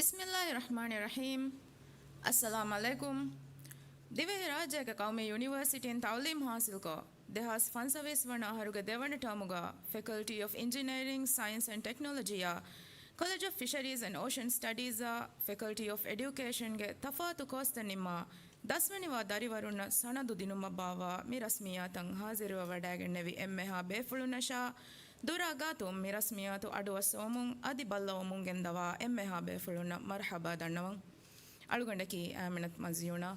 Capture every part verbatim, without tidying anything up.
ބިސްމިއްލާހި ރަޙްމާނި ރަޙީމް. އައްސަލާމް ޢަލައިކުމް. ދިވެހިރާއްޖޭގެ ޤައުމީ ޔުނިވަރސިޓީން ތަޢުލީމް ޙާޞިލްކޮށް، ދެހާސް ފަންސަވީސް ވަނަ އަހަރުގެ ދެވަނަ ޓާމުގަ ފެކަލްޓީ އޮފް އިންޖިނިއަރިން، ސައިންސް އެންޑް ޓެކްނޮލޮޖީއާ، ކޮލެޖް އޮފް ފިޝަރީޒް އެންޑް އޯޝަން ސްޓަޑީޒާ، ފެކަލްޓީ އޮފް އެޑިއުކޭޝަންގެ ތަފާތު ކޯސްތައް ނިންމާ، ދަސްވަނިވާ ދަރިވަރުންނަށް ސަނަދު ދިނުމަށް ބާއްވާ މި ރަސްމިއްޔާތަށް ޙާޟިރުވެ ވަޑައިގެންނެވި އެންމެހާ ބޭފުޅުންނަށާ، ދުރާ ގާތުން މި ރަސްމިއްޔާތު އަޑުއައްސަވަމުން އަދި ބައްލަވަމުން ގެންދަވާ އެންމެހާ ބޭފުޅުންނަށް މަރުޙަބާ ދަންނަވަން. އަޅުގަނޑަކީ އާމިނަތު މަޖްޔޫނާ.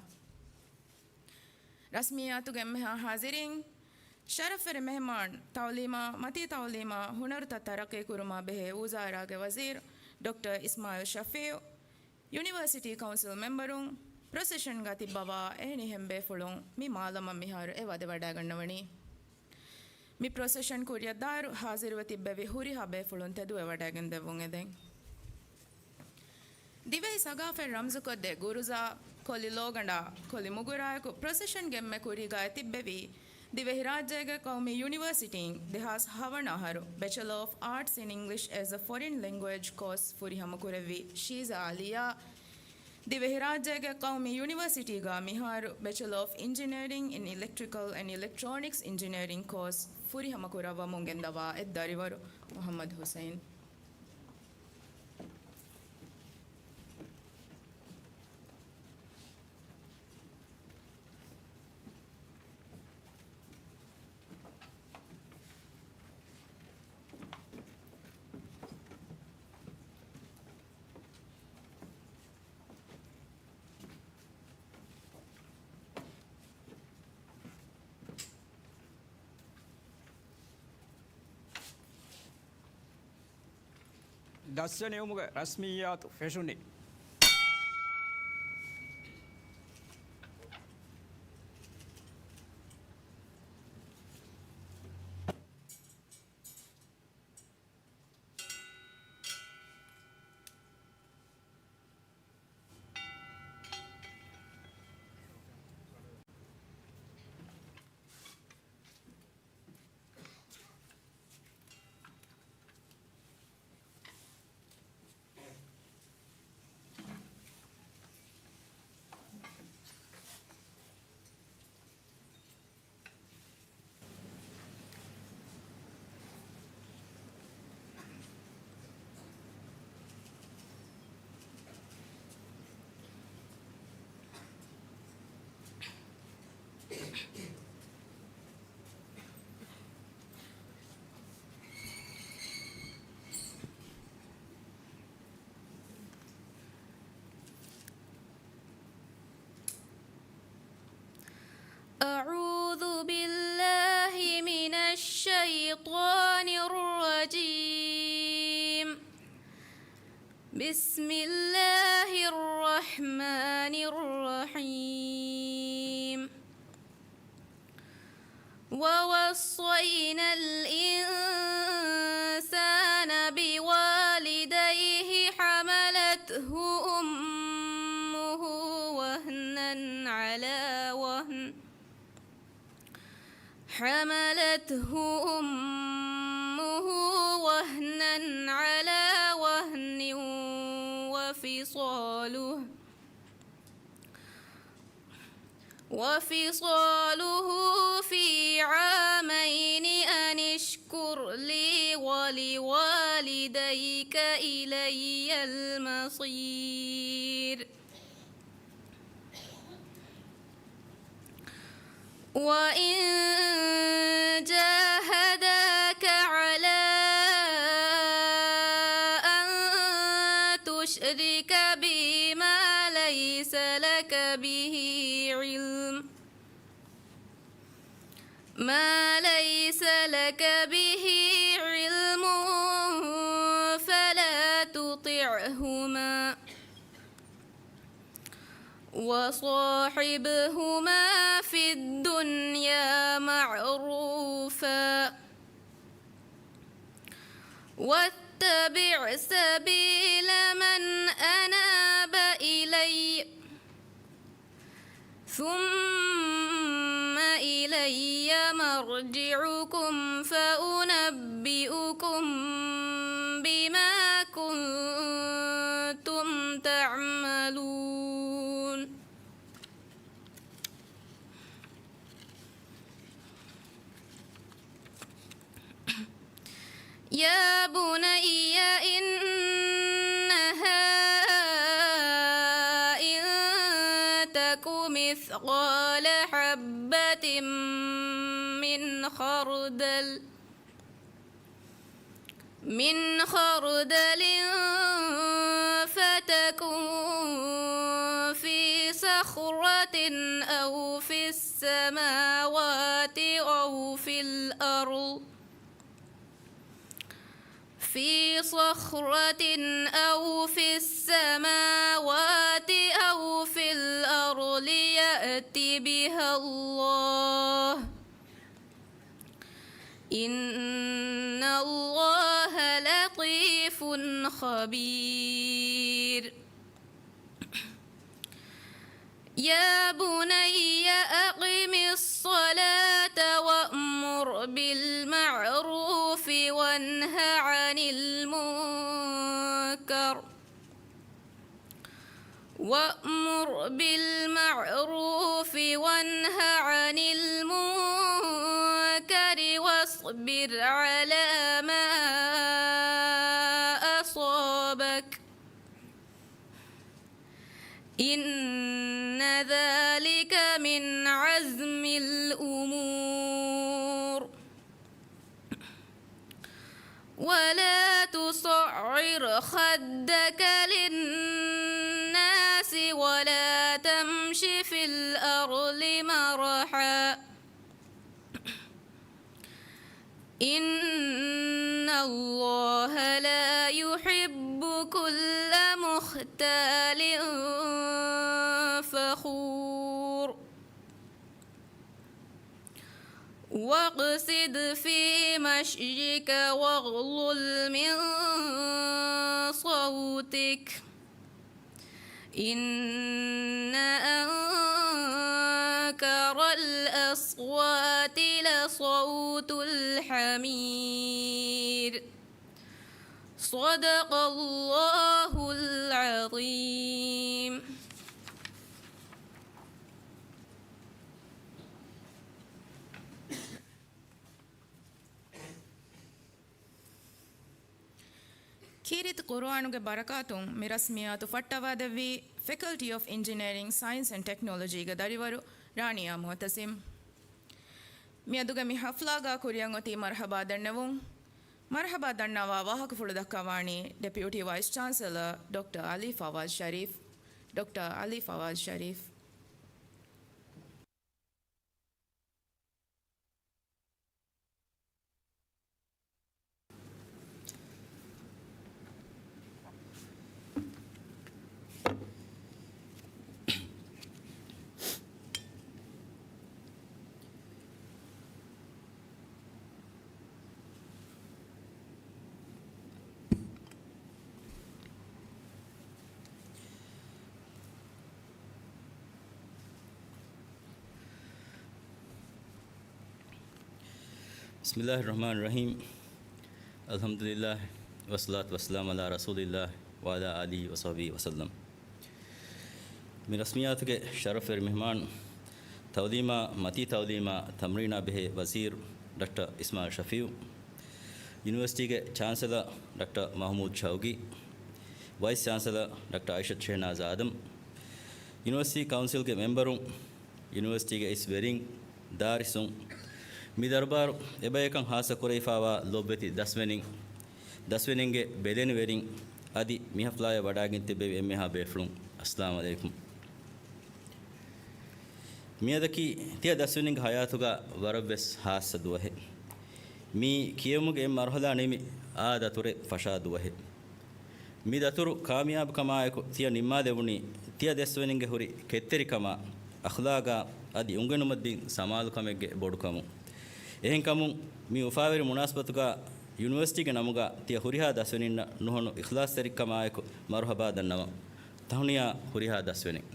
ރަސްމިއްޔާތުގެ އެންމެހާ ޙާޟިރީން، ޝަރަފްވެރި މެހެމާން، ތަޢުލީމާ، މަތީ ތަޢުލީމާ، ހުނަރުތައް ތަރައްޤީ ކުރުމާ ބެހޭ ވުޒާރާގެ ވަޒީރު ޑޮކްޓަރ އިސްމާޢީލް ޝަފީޢު، ޔުނިވަރސިޓީ ކައުންސިލް މެމްބަރުން، ޕްރޮސެޝަންގަ ތިއްބަވާ އެހެނިހެން ބޭފުޅުން މި މާލަމަށް މިހާރު އެ ވަދެ ވަޑައިގަންނަވަނީ. މި ޕްރޮސެޝަން ކުރިއަށް ދާއިރު ޙާޟިރުވެ ތިއްބެވި ހުރިހާ ބޭފުޅުން ތެދުވެ ވަޑައިގެން ދެއްވުން އެދެން. ދިވެހި ސަގާފަތް ރަމްޒުކޮށްދޭ ގުރުޒާ، ކޮލި ލޯގަނޑާ، ކޮލި މުގުރާއެކު ޕްރޮސެޝަންގެ އެންމެ ކުރީގައި ތިއްބެވީ، ދިވެހިރާއްޖޭގެ ޤައުމީ ޔުނިވަރސިޓީން ދެހާސް ހަވަނަ އަހަރު ބެޗެލަރ އޮފް އާޓްސް އިން އިންގްލިޝް އޭޒް އަ ފޮރިން ލެންގުއޭޖް ކޯސް ފުރިހަމަކުރެއްވި ޝީޒާ އަލީއާ، ދިވެހިރާއްޖޭގެ ޤައުމީ ޔުނިވަރސިޓީގަ މިހާރު ބެޗެލަރ އޮފް އިންޖިނިއަރިން އިން އިލެކްޓްރިކަލް އެންޑް އިލެކްޓްރޯނިކްސް އިންޖިނިއަރިން ކޯސް ފުރިހަމަކުރައްވަމުން ގެންދަވާ އެއްދަރިވަރު މުޙައްމަދު ޙުސައިން. ދަސްވެ ނިމުމުގެ ރަސްމިއްޔާތު ފެށުނީ. أعوذ بالله من الشيطان الرجيم. بسم الله الرحمن الرحيم. ووصينا الإنسان بوالديه حملته أمه وهنا على وهن، حملته أمه وهنا على وهن وفصاله وفصاله في عامين أن اشكر لي ولوالديك إلي المصير. وإن جاهداك على أن تشرك بي ما ليس لك به علم، ما ليس لك به علم فلا تطعهما، وصاحبهما في الدنيا معروفا، واتبع سبيل من أناب إلي، ثم إلي مرجعكم فأنبئكم بما كنتم يا بني إنها إن تك مثقال حبة من خردل من خردل فتكن في صخرة أو في السماوات أو في الأرض في صخرة أو في السماوات أو في الأرض يأت بها الله إن الله لطيف خبير. يا بني أقم الصلاة وأمر بالمعروف وانه عن المنكر وأمر بالمعروف وانه عن المنكر واصبر على ما أصابك إن ذلك من عزم الأمور. ولا تصعر خدك للناس ولا تمش في الأرض مرحا إن الله لا يحب كل مختال فخور. واقصد في مشيك واغضض من صوتك إن أنكر الأصوات لصوت الحمير. صدق الله العظيم. ކީރިތި ޤުރުއާނުގެ ބަރަކާތުން މި ރަސްމިއްޔާތު ފައްޓަވާދެއްވީ Faculty of Engineering, Science and Technology ގެ ދަރިވަރު ރާނިޔާ މުޢުތަސިމް. މިއަދުގެ މި ޙަފްލާގާ ކުރިއަށް އޮތީ މަރްޙަބާ ދަންނެވުން. މަރްޙަބާ ދަންނަވާ ވާހަކަފުޅު ދައްކަވާނީ ޑެޕިއުޓީ ވައިސް ޗާންސެލަރ ޑޮކްޓަރ އަލީ ފަވާޒް ޝަރީފް. ޑޮކްޓަރ އަލީ ފަވާޒް ޝަރީފް. بسم الله الرحمن الرحيم. الحمد لله والصلاة والسلام على رسول الله وعلى آله وصحبه وسلم. މި ރަސްމިއްޔާތުގެ ޝަރަފްވެރި މެހްމާން، ތައުލީމާ މަތީ ތައުލީމާ ތަމްރީނާ ބެހޭ ވަޒީރު ޑޮކްޓަރ އިސްމާއިލް ޝަފީއު، ޔުނިވަރސިޓީގެ ޗާންސެލަރ ޑޮކްޓަރ މަހްމޫދު ޝައުގީ، ވައިސް ޗާންސެލަރ ޑޮކްޓަރ އައިޝަތު ޝެހްނާޒް އާދަމް، ޔުނިވަރސިޓީ ކައުންސިލްގެ މެމްބަރުން، ޔުނިވަރސިޓީގެ އިސް ވެރިން، ދާރިސުން، މި ދަރުބާރު އެބަޔަކަށް ހާއްސަ ކުރެވިފާވާ ލޮބުވެތި ދަސްވެރިން، ދަސްވެރިންގެ ބެލެނިވެރިން، އަދި މި ޙަފްލާޔަށް ވަޑައިގެން ތިއްބެވި އެންމެހާ ބޭފުޅުން، އައްސަލާމު ޢަލައިކުމް. މިއަދަކީ ތިޔަ ދަސްވެރިންގެ ޙަޔާތުގަ ވަރަށްވެސް ހާއްސަ ދުވަހެއް. މީ ކިޔެވުމުގެ އެއް މަރުޙަލާ ނިމި އާ ދަތުރެއް ފަށާ ދުވަހެއް. މި ދަތުރު ކާމިޔާބުކަމާއެކު ތިޔަ ނިންމާލެވުނީ ތިޔަ ދަސްވެރިންގެ ހުރި ކެތްތެރިކަމާ، އަޚްލާގާ އަދި އުނގެނުމަށްދިން ސަމާލުކަމެއްގެ ބޮޑުކަމުން. އެހެންކަމުން މި އުފާވެރި މުނާސަބަތުގާ ޔުނިވަރސިޓީގެ ނަމުގާ ތިޔަ ހުރިހާ ދަސްވެރިންނަށް ނުހަނު އިޚްލާޞްތެރިކަމާއެކު މަރުޙަބާ ދަންނަވަން. ތަހުނިޔާ ހުރިހާ ދަސްވެރިން.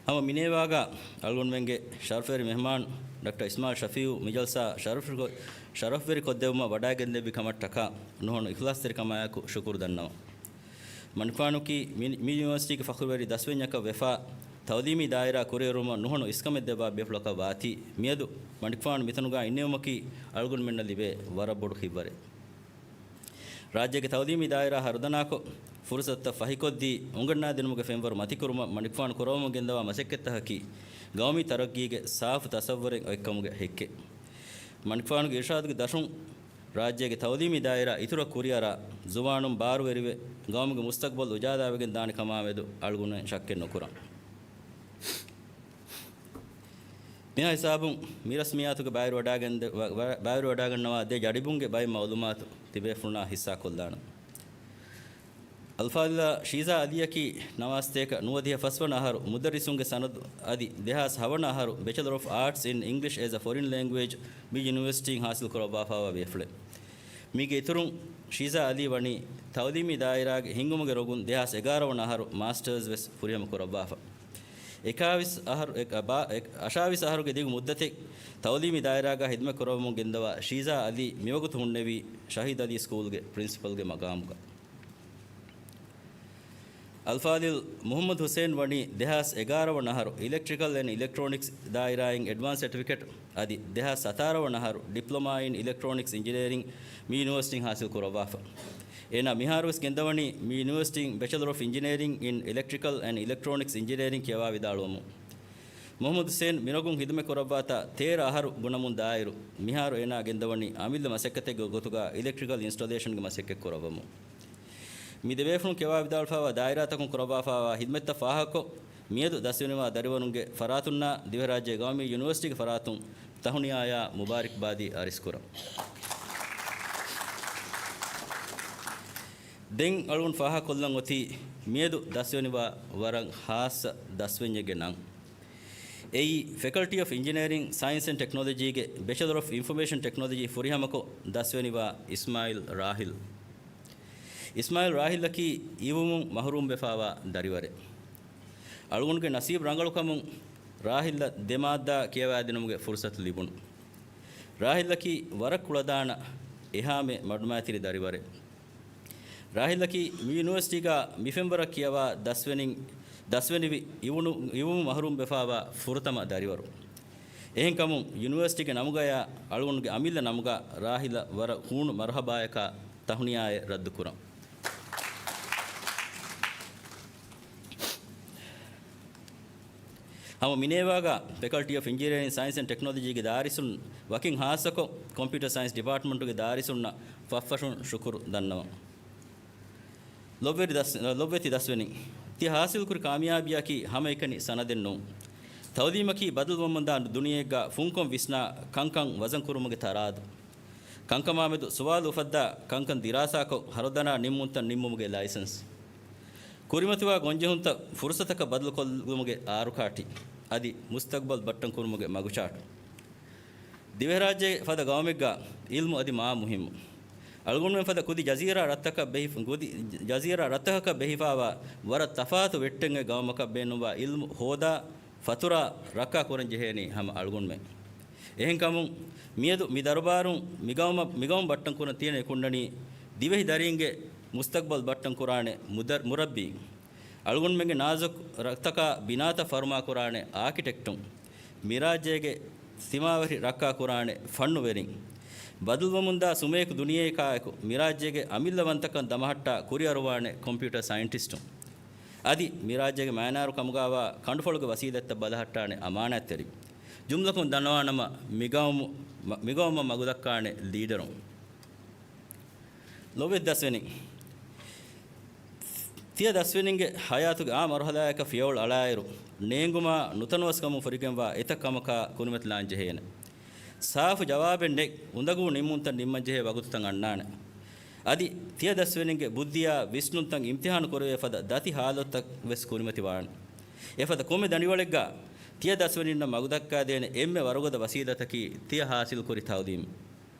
ހަމަ މިނޭވާގާ އަޅުގަނޑުމެންގެ ޝަރަފްވެރި މެހްމާން ޑޮކްޓަރ އިސްމާއިލް ޝަފީއު މި ޖަލްސާ ޝަރަފްވެރިކޮ-، ޝަރަފްވެރިކޮށްދެއްވުމަށް ވަޑައިގެންދެއްވި ކަމަށްޓަކާ ނުހަނު އިޚްލާޞްތެރިކަމާއެކު ޝުކުރު ދަންނަވަން. މަނިކުފާނުއަކީ މި، މި ޔުނިވަރސިޓީގެ ފަޚުރުވެރި ދަސްވެރިންޏަކަށް ވެފާ، ތައުލީމީ ދާއިރާ ކުރިއެރުމަށް ނުހަނު އިސްކަމެއް ދެއްވާ ބޭފުޅަކަށް ވާތީ، މިއަދު މަނިކުފާނު މިތަނުގަ އިންނެވުމަކީ އަޅުގަނޑުމެންނަށް ލިބޭ ވަރަށް ބޮޑު ހިތްވަރެއް. ރާއްޖޭގެ ތައުލީމީ ދާއިރާ ހަރުދަނާކޮށް، ފުރުސަތުތައް ފަހިކޮށްދީ، އުނގަންނާދިނުމުގެ ފެންވަރު މަތިކުރުމަށް މަނިކުފާނު ކުރައްވަމުން ގެންދަވާ މަސައްކަތްތަކަކީ، ގައުމީ ތަރައްގީގެ ސާފު ތަސައްވުރެއް އޮތްކަމުގެ ހެއްކެއް. މަނިކުފާނުގެ އިރުޝާދުގެ ދަށުން، ރާއްޖޭގެ ތައުލީމީ ދާއިރާ އިތުރަށް ކުރިއަރާ، ޒުވާނުން ބާރުވެރިވެ، ގައުމުގެ މުސްތަގްބަލް އުޖާލާވެގެން ދާނެ ކަމާމެދު އަޅުގަނޑުމެން ޝައްކެއް ނުކުރަން. މިހާ ހިސާބުން މި ރަސްމިއްޔާތުގެ ބައިވެރިވަޑާގެން ދެ-، ވަ-، ވަ-، ބައިވެރިވަޑާގަންނަވާ ދެ ޖަޑިބުންގެ ބައެއް މައުލޫމާތު ތިބޭފުޅުންނާ ހިއްސާކޮށްލާނަން. އަލްފާޟިލާ ޝީޒާ އަލީއަކީ ނަވާސްތޭކަ ނުވަދިހަ ފަސްވަނަ އަހަރު މުދައްރިސުންގެ ސަނަދު އަދި ދެހާސް ހަވަނަ އަހަރު ބެޗަލަރ އޮފް އާޓްސް އިން އިންގްލިޝް އޭޒް އަ ފޮރިން ލެންގުއޭޖް މި ޔުނިވަރސިޓީން ހާސިލް ކުރައްވާފާވާ ބޭފުޅެއް. މީގެ އިތުރުން ޝީޒާ އަލީ ވަނީ ތައުލީމީ ދާއިރާގެ ހިންގުމުގެ ރޮގުން ދެހާސް އެގާރަ ވަނަ އަހަރު މާސްޓަރސް ވެސް ފުރިހަމަ ކުރައްވާފަ. އެކާވީސް އަހަރު، އެ-، ބާ-، އެ-، އަށާވީސް އަހަރުގެ ދިގު މުއްދަތެއް ތައުލީމީ ދާއިރާގަ ހިދުމަތް ކުރައްވަމުން ގެންދަވާ ޝީޒާ އަލީ މިވަގުތު ހުންނެވީ ޝަހީދު އަލީ ސްކޫލްގެ ޕްރިންސިޕަލްގެ މަގާމުގަ. އަލްފާޟިލް މުޙައްމަދު ޙުސައިން ވަނީ ދެހާސް އެގާރަ ވަނަ އަހަރު އިލެކްޓްރިކަލް އެންޑް އިލެކްޓްރޯނިކްސް ދާއިރާއިން އެޑްވާންސް ސަޓިފިކެޓް އަދި ދެހާސް ސަތާރަ ވަނަ އަހަރު ޑިޕްލޮމާ އިން އިލެކްޓްރޯނިކްސް އިންޖިނިއަރިން މި ޔުނިވަރސިޓީން ހާސިލް ކުރައްވާފަ. އޭނާ މިހާރުވެސް ގެންދަވަނީ މި ޔުނިވަރސިޓީން ބެޗަލަރ އޮފް އިންޖިނިއަރިން އިން އިލެކްޓްރިކަލް އެންޑް އިލެކްޓްރޯނިކްސް އިންޖިނިއަރިން ކިޔަވާ ވިދާޅުވަމުން. މުޙައްމަދު ޙުސައިން މިރޮގުން ހިދުމަތް ކުރައްވާތާ ތޭރަ އަހަރު ބުނަމުން ދާއިރު، މިހާރު އޭނާ ގެންދަވަނީ އަމިއްލަ މަސައްކަތެއްގެ ގޮތުގަ އިލެކްޓްރިކަލް އިންސްޓޮލޭޝަންގެ މަސައްކަތް ކުރައްވަމުން. މި ދެބޭފުޅުން ކިޔަވާ ވިދާޅުފާވާ ދާއިރާތަކުން ކުރައްވާފާވާ ހިދުމަތްތައް ފާހަގަކޮށް، މިއަދު ދަސްވެނިވާ ދަރިވަރުންގެ ފަރާތުންނާ ދިވެހިރާއްޖޭ ގައުމީ ޔުނިވަރސިޓީގެ ފަރާތުން ތަހުނިޔާޔާ މުބާރިކްބާދީ އަރިސްކުރަން. ދެން އަޅުގަނޑު ފާހަގަކޮށްލަން އޮތީ މިއަދު ދަސްވެނިވާ ވަރަށް ހާއްސަ ދަސްވެންޏެއްގެ ނަން. އެއީ، ފެކަލްޓީ އޮފް އިންޖިނިއަރިން، ސައިންސް އެންޑް ޓެކްނޮލޮޖީގެ ބެޗަލަރ އޮފް އިންފޮމޭޝަން ޓެކްނޮލޮޖީ ފުރިހަމަކޮށް ދަސްވެނިވާ އިސްމާއިލް ރާހިލް. އިސްމާއިލް ރާހިލްއަކީ އިވުމުން މަހުރޫމްވެފާވާ ދަރިވަރެއް. އަޅުގަނޑުގެ ނަސީބު ރަނގަޅުކަމުން ރާހިލްއަށް ދެ މާއްދާ ކިޔަވާދިނުމުގެ ފުރުސަތު ލިބުނު. ރާހިލްއަކީ ވަރަށް ކުޅަދާނަ އެހާމެ މަޑުމައިތިރި ދަރިވަރެއް. ރާހިލްއަކީ މި ޔުނިވަރސިޓީގަ މި ފެންވަރަށް ކިޔަވާ ދަސްވެނިން، ދަސްވެނިވި އިވުނު، އިވުމު މަހުރޫމްވެފާވާ ފުރަތަމަ ދަރިވަރު. އެހެންކަމުން ޔުނިވަރސިޓީގެ ނަމުގަޔާ އަޅުގަނޑުގެ އަމިއްލަ ނަމުގަ ރާހިލަށް ވަރަށް ހޫނު މަރުހަބާޔަކާ ތަހުނިޔާއެއް ރައްދުކުރަން. ހަމަ މިނޭވާގަ ފެކަލްޓީ އޮފް އިންޖިނިއަރިން ސައިންސް އެންޑް ޓެކްނޮލޮޖީގެ ދާރިސުން ވަކިން ހާއްސަކޮށް، ކޮމްޕިއުޓަރ ސައިންސް ޑިޕާޓްމަންޓުގެ ދާރިސުންނަށް ފަށްފަށުން ޝުކުރު ދަންނަވަން. ލޮބުވެތި ދަސް-، ލޮބުވެތި ދަސްވެނިން، ތިޔަ ހާސިލްކުރި ކާމިޔާބީއަކީ ހަމައެކަނި ސަނަދެއް ނޫން. ތައުލީމަކީ ބަދަލުވަމުންދާ ދުނިޔެއެއްގަ ފުންކޮށް ވިސްނާ ކަންކަން ވަޒަންކުރުމުގެ ތަރާދު. ކަންކަމާމެދު ސުވާލު އުފައްދާ ކަންކަން ދިރާސާކޮށް، ހަރުދަނާ ނިންމުންތައް ނިންމުމުގެ ލައިސަންސް. ކުރިމަތިވާ ގޮންޖެހުންތައް ފުރުސަތަކަށް ބަދަލުކޮށްލުމުގެ އާރުކާޓި، އަދި މުސްތަގްބަލް ބައްޓަންކުރުމުގެ މަގުޗާޓު. ދިވެހިރާއްޖޭގެ ފަދަ ގައުމެއްގަ އިލްމު އަދި މާ މުހިއްމު. އަޅުގަނޑުމެން ފަދަ ކުދި ޖަޒީރާ ރަށްތަކަށް ބެހި-، ކުދި ޖަޒީރާ ރަށްތަކަކަށް ބެހިފާވާ ވަރަށް ތަފާތު ވެއްޓެއްގެ ގައުމަކަށް ބޭނުންވާ އިލްމު ހޯދާ، ފަތުރާ ރައްކާ ކުރަން ޖެހޭނީ ހަމަ އަޅުގަނޑުމެން. އެހެންކަމުން، މިއަދު މި ދަރުބާރުން މިގައުމަށް، މިގައުމު ބައްޓަން ކުރަން ތިޔަނީ ކުންނަނީ ދިވެހި ދަރީންގެ މުސްތަގްބަލް ބައްޓަން ކުރާނެ މުދަ-، މުރައްބީން. އަޅުގަނޑުމެންގެ ނާޒުކު ރަށްތަކާ ބިނާތައް ފަރުމާކުރާނެ އާކިޓެކްޓުން. މިރާއްޖޭގެ ތިމާވެށި ރައްކާކުރާނެ ފަންނުވެރިން. ބަދަލުވަމުންދާ ސުމައެކު ދުނިޔެއަކާއެކު މިރާއްޖޭގެ އަމިއްލަވަންތަކަން ދަމަހައްޓާ ކުރިއަރުވާނެ ކޮމްޕިއުޓަރ ސައިންޓިސްޓުން. އަދި މިރާއްޖޭގެ މައިނާރު ކަމުގާވާ ކަނޑުފަޅުގެ ވަސީލަތްތައް ބަލަހައްޓާނެ އަމާނާތްތެރިން. ޖުމްލަކުން ދަންނަވާނަމަ، މިގައުމު-، މަ-، މިގައުމަށް މަގުދައްކާނެ ލީޑަރުން. ލޮބުވެތި ދަސްވެނިން. ތިޔަ ދަސްވެނިންގެ ހަޔާތުގެ އާ މަރުހަލާއަކަށް ފިޔަވަޅު އަޅާއިރު، ނޭނގުމާ ނުތަނަވަސްކަމުން ފުރިގެންވާ އެތައް ކަމަކާ ކުރިމަތިލާން ޖެހޭނެ. ސާފު ޖަވާބެއް ނެތް އުނދަގޫ ނިންމުންތައް ނިންމަންޖެހޭ ވަގުތުތައް އަންނާނެ. އަދި ތިޔަ ދަސްވެނިންގެ ބުއްދިއާ ވިސްނުންތައް އިމްތިހާނު ކުރެވޭ ފަދަ ދަތި ހާލަތުތައް ވެސް ކުރިމަތިވާނެ. އެފަދަ ކޮންމެ ދަނޑިވަޅެއްގަ ތިޔަ ދަސްވެނިންނަށް މަގުދައްކާދޭނެ އެންމެ ވަރުގަދަ ވަސީލަތަކީ ތިޔަ ހާސިލްކުރި ތައުލީމް.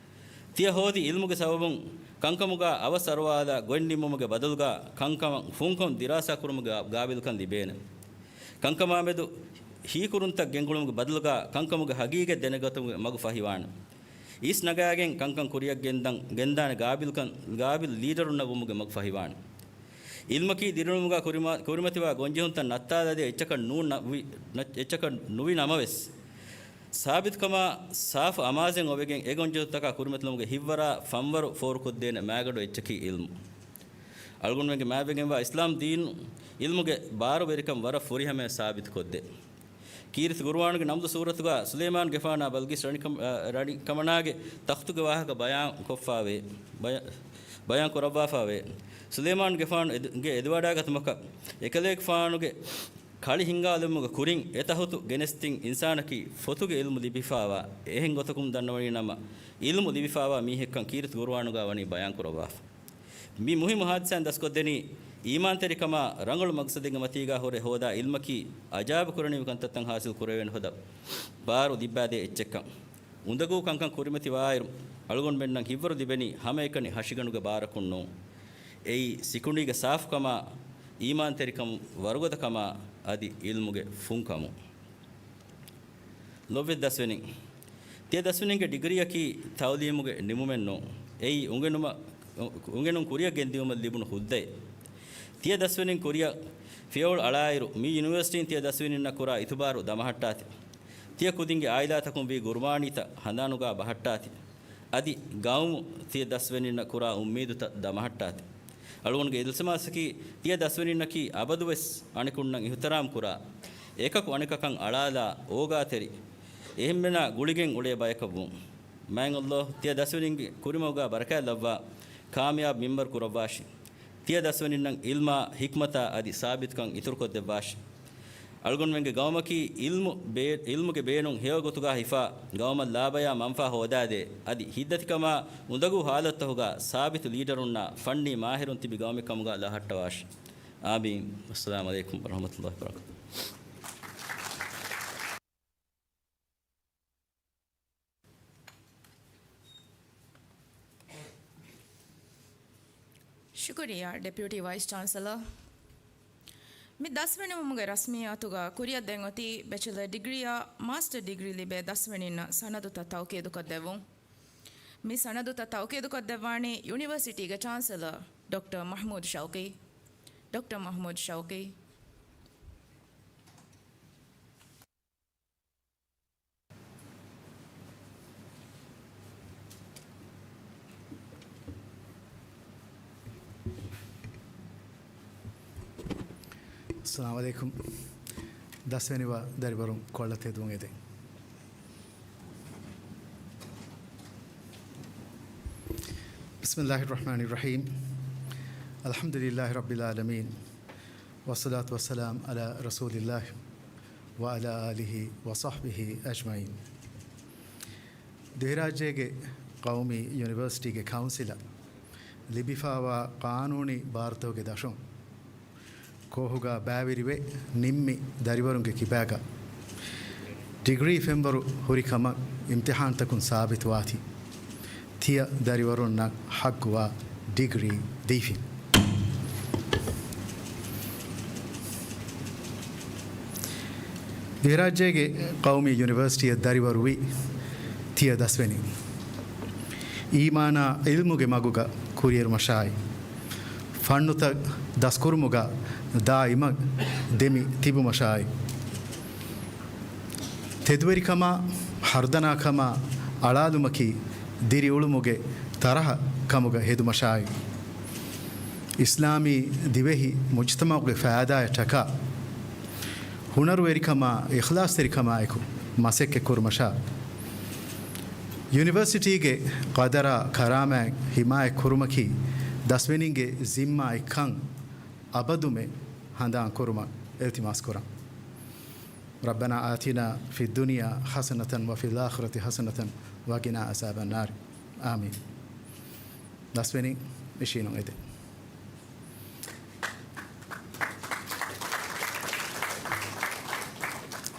ތިޔަ ހޯދި އިލްމުގެ ސަބަބުން ކަންކަމުގަ އަވަސް އަރުވާލާ ގޮތް ނިންމުމުގެ ބަދަލުގަ ކަންކަމަށް ފުންކޮށް ދިރާސާކުރުމުގެ ގާ-، ގާބިލްކަން ލިބޭނެ. ކަންކަމާމެދު ހީކުރުންތައް ގެންގުޅުމުގެ ބަދަލުގަ ކަންކަމުގެ ހަގީގަތް ދެނެގަތުމުގެ މަގު ފަހިވާނެ. އިސް ނަގާގެން ކަންކަން ކުރިއަށް ގެންދަން، ގެންދާނެ ގާބިލްކަން، ގާބިލް ލީޑަރުންނަށް ވުމުގެ މަގު ފަހިވާނެ. އިލްމަކީ ދިރިއުޅުމުގަ ކުރިމަ-، ކުރިމަތިވާ ގޮންޖެހުންތައް ނައްތާލާދޭ އެއްޗަކަށް ނޫން ނަ-، ވި-، ނަ-، އެއްޗަކަށް ނުވި ނަމަވެސް، ސާބިތުކަމާ ސާފު އަމާޒެއް އޮވެގެން އެ ގޮންޖެހުންތަކާ ކުރިމަތިލުމުގެ ހިތްވަރާ ފަންވަރު ފޯރުކޮށްދޭނެ މާގަނޑު އެއްޗަކީ އިލްމު. އަޅުގަނޑުމެންގެ މާތްވެގެންވާ އިސްލާމް ދީނު އިލްމުގެ ބާރުވެރިކަން ވަރަށް ފުރިހަމަޔަށް ސާބިތުކޮށްދޭ. ކީރިތި ގުރުއާނުގެ ނަމްލު ސޫރަތުގަ ސުލައިމާންގެފާނާ ބަލްގީސް ރަނިކަމ-، އަ، ރަނިކަމަނާގެ ތަޚްތުގެ ވާހަކަ ބަޔާން ކޮށްފާވޭ. ބަޔާ-، ބަޔާން ކުރައްވާފާވޭ. ސުލައިމާންގެފާނު އެދު-، ގެ އެދިވަޑާގަތުމަކަށް އެކަލޭގެފާނުގެ ކަޅި ހިންގާލުމުގެ ކުރިން އެ ތަޚްތު ގެނެސްދިން އިންސާނަކީ ފޮތުގެ އިލްމު ލިބިފާވާ، އެހެން ގޮތަކުން ދަންނަވަނީ ނަމަ، އިލްމު ލިބިފާވާ މީހެއްކަން ކީރިތި ގުރުއާނުގަ ވަނީ ބަޔާން ކުރައްވާފަ. މި މުހިއްމު ހާދިސާއިން ދަސްކޮށްދެނީ، އީމާންތެރިކަމާ ރަނގަޅު މަގްސަދެއްގެ މަތީގަ ހުރެ ހޯދާ އިލްމަކީ އަޖާއިބު ކުރަނިވި ކަންތައްތައް ހާސިލް ކުރެވޭނެ ހޯދާ ބާރު ލިއްބާދޭ އެއްޗެއްކަން. އުނދަގޫ ކަންކަން ކުރިމަތިވާއިރު، އަޅުގަނޑުމެންނަށް ހިތްވަރު ލިބެނީ ހަމައެކަނި ހަށިގަނޑުގެ ބާރަކުން ނޫން. އެއީ ސިކުނޑީގެ ސާފުކަމާ، އީމާންތެރިކަން ވަރުގަދަކަމާ އަދި އިލްމުގެ ފުންކަމުން. ލޮބުވެތި ދަސްވެރިން، ތިޔަ ދަސްވެރިންގެ ޑިގްރީއަކީ ތައުލީމުގެ ނިމުމެއް ނޫން. އެއީ އުނގެނުމަށް، އުނގެނުން ކުރިއަށް ގެންދިއުމަށް ލިބުނު ހުއްދައެއް. ތިޔަ ދަސްވެރިން ކުރިއަށް ފިޔަވަޅު އަޅާއިރު، މި ޔުނިވަރސިޓީން ތިޔަ ދަސްވެރިންނަށް ކުރާ އިތުބާރު ދަމަހައްޓާތި. ތިޔަ ކުދިންގެ އާއިލާތަކުން ވީ ގުރުބާނީތައް ހަނދާނުގަ ބަހައްޓާތި. އަދި ގައުމު ތިޔަ ދަސްވެރިންނަށް ކުރާ އުއްމީދުތައް ދަމަހައްޓާތި. އަޅުގަނޑުގެ އިލްތިމާސަކީ، ތިޔަ ދަސްވެރިންނަކީ އަބަދުވެސް އަނެކުންނަށް އިހުތިރާމް ކުރާ، އެކަކު އަނެކަކަށް އަޅާލާ، އޯގާތެރި، އެހެންމެނާ ގުޅިގެން އުޅޭ ބަޔަކަށްވުން. މާތް ﷲ ތިޔަ ދަސްވެރިންގެ ކުރިމަގުގަ ބަރަކާތް ލައްވާ، ކާމިޔާބު މިންވަރު ކުރައްވާށި. ތިޔަ ދަސްވެރިންނަށް އިލްމާ، ހިކްމަތާ އަދި ސާބިތުކަން އިތުރުކޮށްދެއްވާށި. އަޅުގަނޑުމެންގެ ގައުމަކީ އިލްމު ބޭ-، އިލްމުގެ ބޭނުން ހެޔޮ ގޮތުގަ ހިފާ، ގައުމަށް ލާބަޔާ މަންފާ ހޯދާދޭ، އަދި ހިތްދަތިކަމާ އުނދަގޫ ހާލަތުތަކުގަ ސާބިތު ލީޑަރުންނާ ފަންނީ މާހިރުން ތިބި ގައުމެއް ކަމުގަ ލަހައްޓަވާށި. އާމީން. އައްސަލާމު ޢަލައިކުމް ވަރަޙްމަތުﷲި ވަބަރަކާތުހު. ޝުކުރިއްޔާ، ޑެޕިއުޓީ ވައިސް ޗާންސެލަރ. މި ދަސްވެނިވުމުގެ ރަސްމިއްޔާތުގަ ކުރިއަށް ދެން އޮތީ ބެޗެލަރ ޑިގްރީއާ މާސްޓަރ ޑިގްރީ ލިބޭ ދަސްވެނިންނަށް ސަނަދުތައް ތައުކީދުކޮށްދެއްވުން. މި ސަނަދުތައް ތައުކީދުކޮށްދެއްވާނީ ޔުނިވަރސިޓީގެ ޗާންސެލަރ ޑޮކްޓަރ މަޙްމޫދު ޝައުޤީ. ޑޮކްޓަރ މަޙްމޫދު ޝައުޤީ. އައްސަލާމު ޢަލައިކުމް. ދަސްވެނިވާ ދަރިވަރުން ކޮޅަށް ތެދުވުން އެދެން. بسم الله الرحمن الرحيم. الحمد لله رب العالمين. والصلاة والسلام على رسول الله وعلى آله وصحبه أجمعين. ދިވެހިރާއްޖޭގެ ޤައުމީ ޔުނިވަރސިޓީގެ ކައުންސިލަށް ލިބިފާވާ ޤާނޫނީ ބާރުތަކުގެ ދަށުން، ކޯހުގަ ބައިވެރިވެ ނިންމި ދަރިވަރުންގެ ކިބާގަ ޑިގްރީ ފެންވަރު ހުރި ކަމަށް އިމްތިޙާންތަކުން ސާބިތުވާތީ، ތިޔަ ދަރިވަރުންނަށް ޙައްޤުވާ ޑިގްރީ ދީފިން. ދިވެހިރާއްޖޭގެ ޤައުމީ ޔުނިވަރސިޓީއަށް ދަރިވަރުވި ތިޔަ ދަސްވެނިން އީމާނާ ޢިލްމުގެ މަގުގަ ކުރިއެރުމަށާއި، ފަންނުތައް ދަސްކުރުމުގަ ދާއިމަށް ދެމި ތިބުމަށާއި، ތެދުވެރިކަމާ، ހަރުދަނާކަމާ އަޅާލުމަކީ ދިރިއުޅުމުގެ ތަރަހަ ކަމުގަ ހެދުމަށާއި، އިސްލާމީ ދިވެހި މުޖްތަމަޢުގެ ފައިދާއަށް ޓަކާ، ހުނަރުވެރިކަމާ، އިޚްލާޞްތެރިކަމާއެކު މަސައްކަތް ކުރުމަށާ، ޔުނިވަރސިޓީގެ ޤަދަރާ ކަރާމާތް ޙިމާޔަތް ކުރުމަކީ ދަސްވެނިންގެ ޒިންމާއެއްކަން އަބަދުމެ ހަނދާން ކުރުމަށް އިލްތިމާސް ކުރަން. ربنا آتنا في الدنيا حسنة وفي الآخرة حسنة وقنا عذاب النار. އާމީން. ދަސްވެނިން އިށީނުން އެދެން.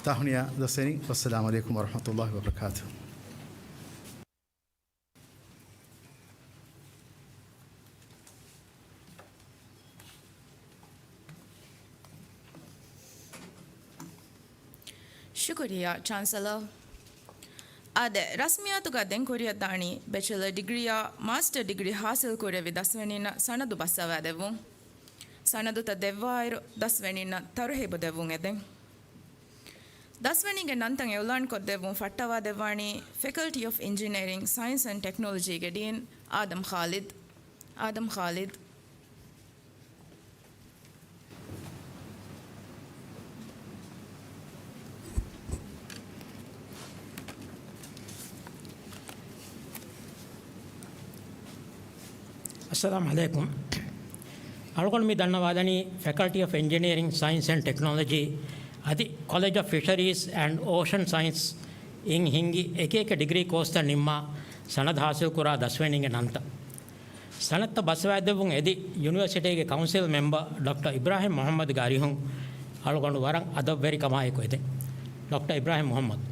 ތާހުނިޔާ ދަސްވެނިން. والسلام عليكم ورحمة الله وبركاته. ޝުކުރިއްޔާ، ޗާންސެލަރ. އާދެ، ރަސްމިއްޔާތުގަ ދެން ކުރިއަށްދާނީ ބެޗެލަރ ޑިގްރީއާ މާސްޓަރ ޑިގްރީ ޙާޞިލް ކުރެއްވި ދަސްވެނިންނަށް ސަނަދު ބައްސަވާދެއްވުން. ސަނަދުތައް ދެއްވާއިރު، ދަސްވެނީންނަށް ތަރުހީބު ދެއްވުން އެދެން. ދަސްވެނީގެ ނަންތައް އިއުލާންކޮށްދެއްވުން ފައްޓަވާދެއްވާނީ Faculty of Engineering, Science and Technology ގެ ޑީން އާދަމް ޚާލިދު. އާދަމް ޚާލިދު. އައްސަލާމު ޢަލައިކުމް. އަޅުގަނޑު މި ދަންނަވާލަނީ Faculty of Engineering, Science and Technology އަދި College of Fisheries and Ocean Science އިން ހިންގި އެކި އެކި ޑިގްރީ ކޯސްތައް ނިންމާ ސަނަދު ޙާޞިލްކުރާ ދަސްވެނީގެ ނަންތައް. ސަނަދުތައް ބަސްވާދެއްވުން އެދި ޔުނިވަރސިޓީގެ ކައުންސިލް މެމްބަރ ޑޮކްޓަރ އިބްރާހިމް މުޙައްމަދުގެ އަރިހުން އަޅުގަނޑު ވަރަށް އަދަބުވެރިކަމާއެކު އެދެން. ޑޮކްޓަރ އިބްރާހިމް މުޙައްމަދު.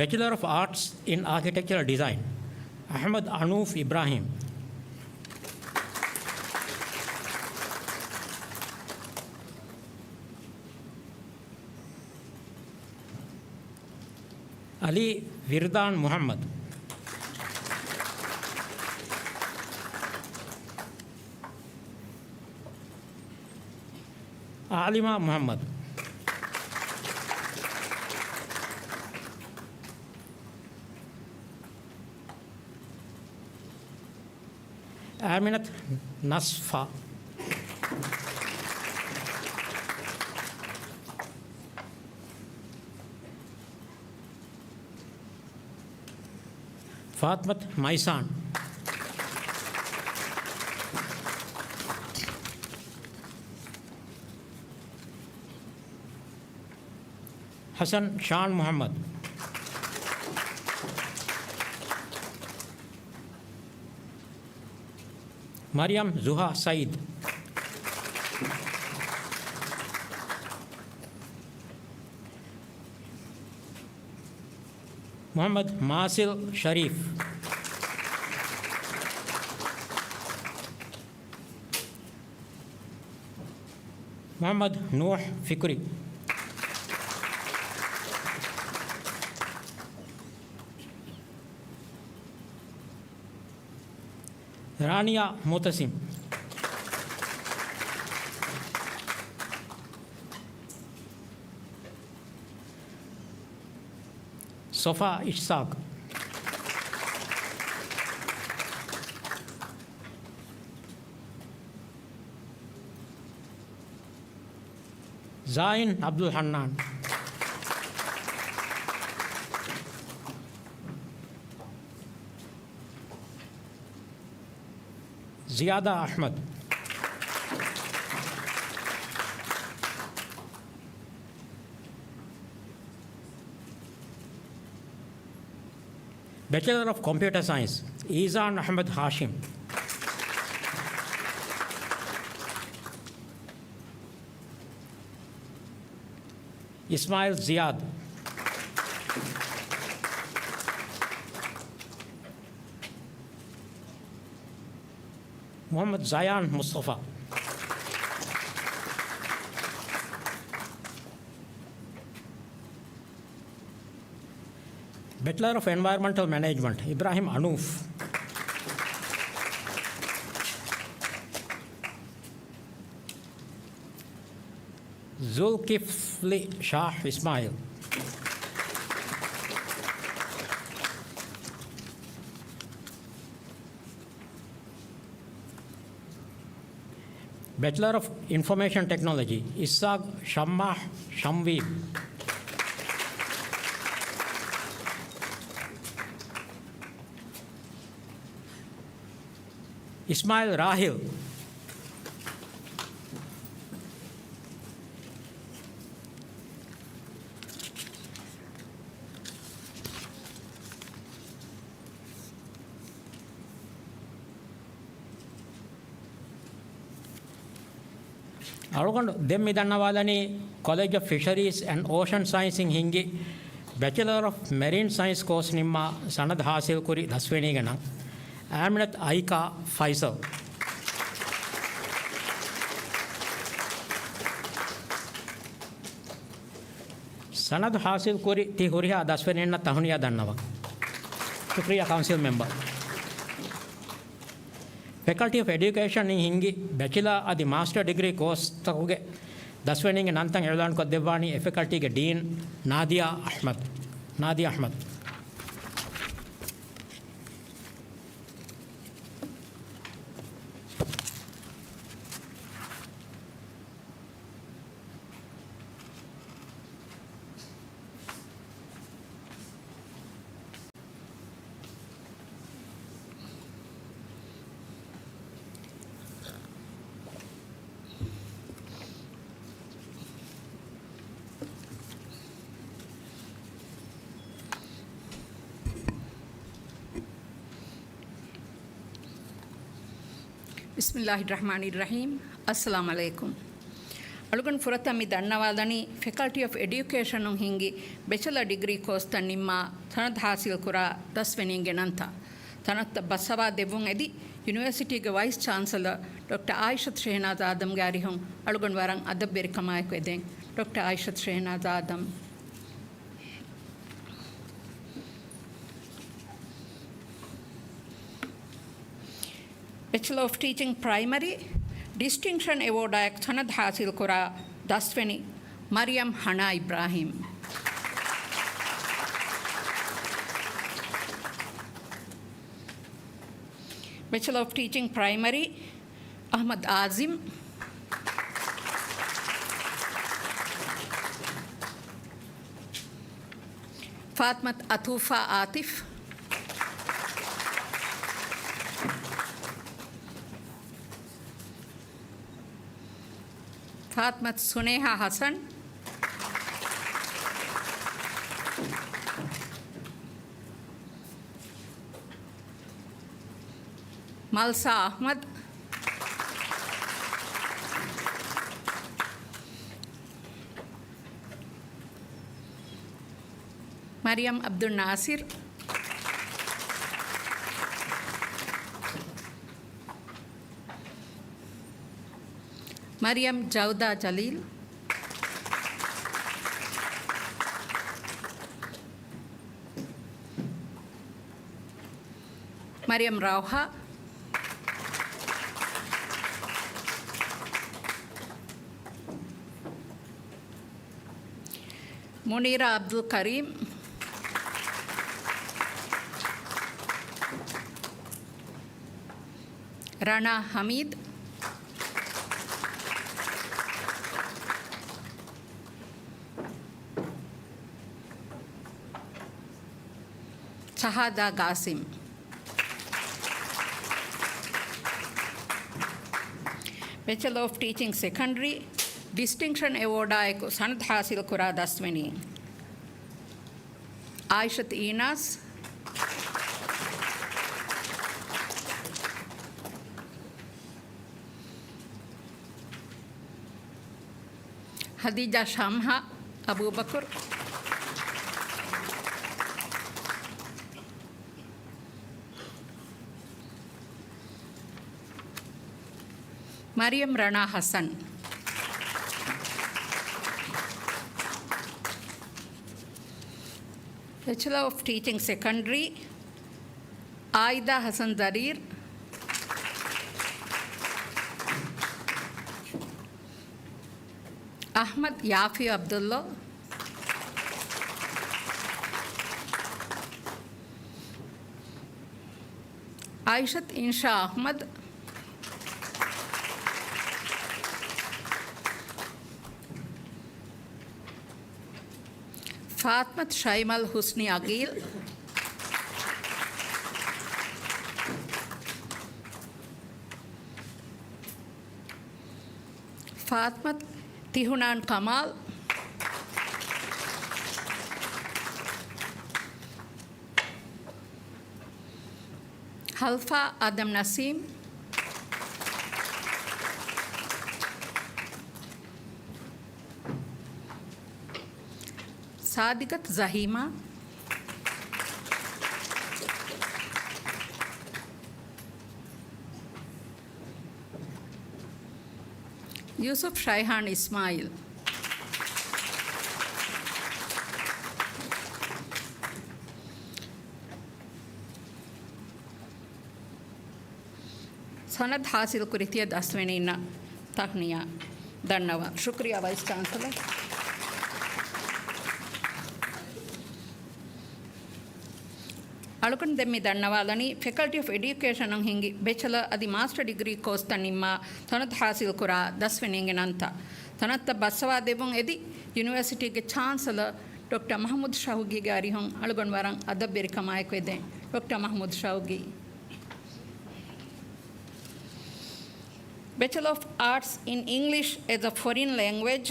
Bachelor of Arts in Architectural Design, އަޙްމަދު އަނޫފް އިބްރާހިމް. އަލީ ވިރްދާން މުޙައްމަދު. އާލިމާ މުޙައްމަދު. އާމިނަތު ނަސްފާ. ފާތިމަތު މައިސާން. ޙަސަން ޝާން މުޙައްމަދު. މަރިޔަމް ޒުހާ ސައީދު. މުޙައްމަދު މާސިލް ޝަރީފް. މުޙައްމަދު ނޫޙް ފިކުރީ. ރާނިޔާ މުޢުތަސިމް. ޞަފާ އިސްޙާޤް. ޒާއިން ޢަބްދުލް ޙަންނާން. ޒިޔާދާ އަޙްމަދު. ބެޗެލަރ އޮފް ކޮމްޕިއުޓަރ ސައިންސް، އީޒާން އަޙްމަދު ހާޝިމް. އިސްމާޢީލް ޒިޔާދު. މުޙައްމަދު ޒަޔާން މުޞްޠަފާ. ބެޗެލަރ އޮފް އެންވަޔަރަންމަންޓަލް މެނޭޖްމަންޓް، އިބްރާހިމް އަނޫފް. ޒުލްކިފްލި ޝާހް އިސްމާޢީލް. ބެޗެލަރ އޮފް އިންފޮމޭޝަން ޓެކްނޮލޮޖީ، އިސްޙާޤް ޝައްމާޙް ޝަމްވީމް. އިސްމާޢީލް ރާޙިލް. އަޅުގަނޑު ދެން މި ދަންނަވާލަނީ ކޮލެޖް އޮފް ފިޝަރީޒް އެންޑް އޯޝަން ސައިންސް އިން ހިންގި ބެޗެލަރ އޮފް މެރިން ސައިންސް ކޯސް ނިންމާ ސަނަދު ޙާޞިލްކުރި ދަސްވެނީގެ ނަން، އާމިނަތު އައިކާ ފައިސަލް. ސަނަދު ހާސިލް ކުރި ތި ހުރިހާ ދަސްވެރިންނަށް ތަހުނިޔާ ދަންނަވަން. ޝުކްރިޔާ ކައުންސިލް މެމްބަރ. ފެކަލްޓީ އޮފް އެޑިއުކޭޝަން އިން ހިންގި ބެޗިލާ އަދި މާސްޓަރ ޑިގްރީ ކޯސްތަކުގެ ދަސްވެރިންގެ ނަންތައް އިޢުލާންކޮށްދެއްވާނީ އެ ފެކަލްޓީގެ ޑީން ނާދިޔާ އަޙްމަދު. ނާދިޔާ އަޙްމަދު. ބިސްމިއްލާހި ރަޙްމާނި ރަޙީމް. އައްސަލާމް ޢަލައިކުމް. އަޅުގަނޑު ފުރަތަމަ މި ދަންނަވާލަނީ ފެކަލްޓީ އޮފް އެޑިއުކޭޝަނުން ހިންގި ބެޗެލަ ޑިގްރީ ކޯސްތައް ނިންމާ ތަނަދު ހާސިލްކުރާ ދަސްވެނީންގެ ނަންތައް. ތަނަށް ބަސްއަވާ ދެއްވުން އެދި ޔުނިވަރސިޓީގެ ވައިސް ޗާންސަލަރ ޑޮކްޓަރ އާއިޝަތު ޝެހެނާޒް އާދަމްގެ އަރިހުން އަޅުގަނޑު ވަރަށް އަދަބްވެރިކަމާއެކު އެދެން. ޑޮކްޓަރ އާއިޝަތު ޝެހެނާޒް އާދަމް. ބެޗެލަރ އޮފް ޓީޗިންގ ޕްރައިމަރީ ޑިސްޓިންކްޝަން އެވޯޑާއެކު ތަނަދު ހާސިލްކުރާ ދަސްވެނި މަރިޔަމް ހަނާ އިބްރާހިމް. ބެޗެލަރ އޮފް ޓީޗިންގ ޕްރައިމަރީ އަޙްމަދު އާޒިމް. ފާތިމަތު އަތޫފާ އާތިފް. ފާތިމަތު ސުނޭހާ ހަސަން. މަލްސާ އަޙްމަދު. މަރިޔަމް އަބްދުއް ނާސިރު. މަރިޔަމް ޖައުދާ ޖަލީލް. މަރިޔަމް ރައުހާ. މުނީރާ އަބްދުލް ކަރީމް. ރަނާ ހަމީދު. ޝަހާދާ ގާސިމް. ބެޗެލަރ އޮފް ޓީޗިންގ ސެކަންޑަރީ ޑިސްޓިންކްޝަން އެވޯޑާއެކު ސަނަދު ހާސިލްކުރާ ދަސްވެނީން. އާއިޝަތު އީނާސް. ހަދީޖާ ޝަމްހާ އަބޫބަކުރު. މަރިޔަމް ރަނާ ހަސަން. ބެޗެލަރ އޮފް ޓީޗިންގ ސެކަންޑަރީ އާއިދާ ހަސަން ޒަރީރް. އަޙްމަދު ޔާފީ ޢަބްދުﷲ. އާއިޝަތު އިންޝާ އަޙްމަދު. ފާތިމަތު ޝައިމަލް ޙުސްނީ ޢަގީލް. ފާތިމަތު ތިހުނާން ކަމާލް. ހަލްފާ އާދަމް ނަސީމް. ސާދިގަތު ޒަހީމާ. ޔޫސުފް ޝައިހާން އިސްމާއީލް. ސަނަދު ހާސިލްކުރި ތިޔަ ދަސްވެނީންނަށް ތަހްނިޔާ ދަންނަވަން. ޝުކުރިއްޔާ ވައިސް ޗާންސަލަރ. އަޅުގަނޑު ދެން މި ދަންނަވާލަނީ، ފެކަލްޓީ އޮފް އެޑިއުކޭޝަނުން ހިންގި ބެޗަލަރ އަދި މާސްޓަރ ޑިގްރީ ކޯސްތައް ނިންމާ ސަނަދު ހާސިލްކުރާ ދަސްވެނީންގެ ނަންތައް. ތަނަށްތައް ބައްސަވާ ދެއްވުން އެދި، ޔުނިވަރސިޓީގެ ޗާންސަލަރ ޑޮކްޓަރ މަހްމޫދު ޝައުގީގެ އަރިހުން އަޅުގަނޑު ވަރަށް އަދަބުވެރިކަމާއެކު އެދެން. ޑޮކްޓަރ މަހްމޫދު ޝައުގީ. ބެޗަލަރ އޮފް އާޓްސް އިން އިންގްލިޝް އެޒް އަ ފޮރިން ލެންގްވެޖް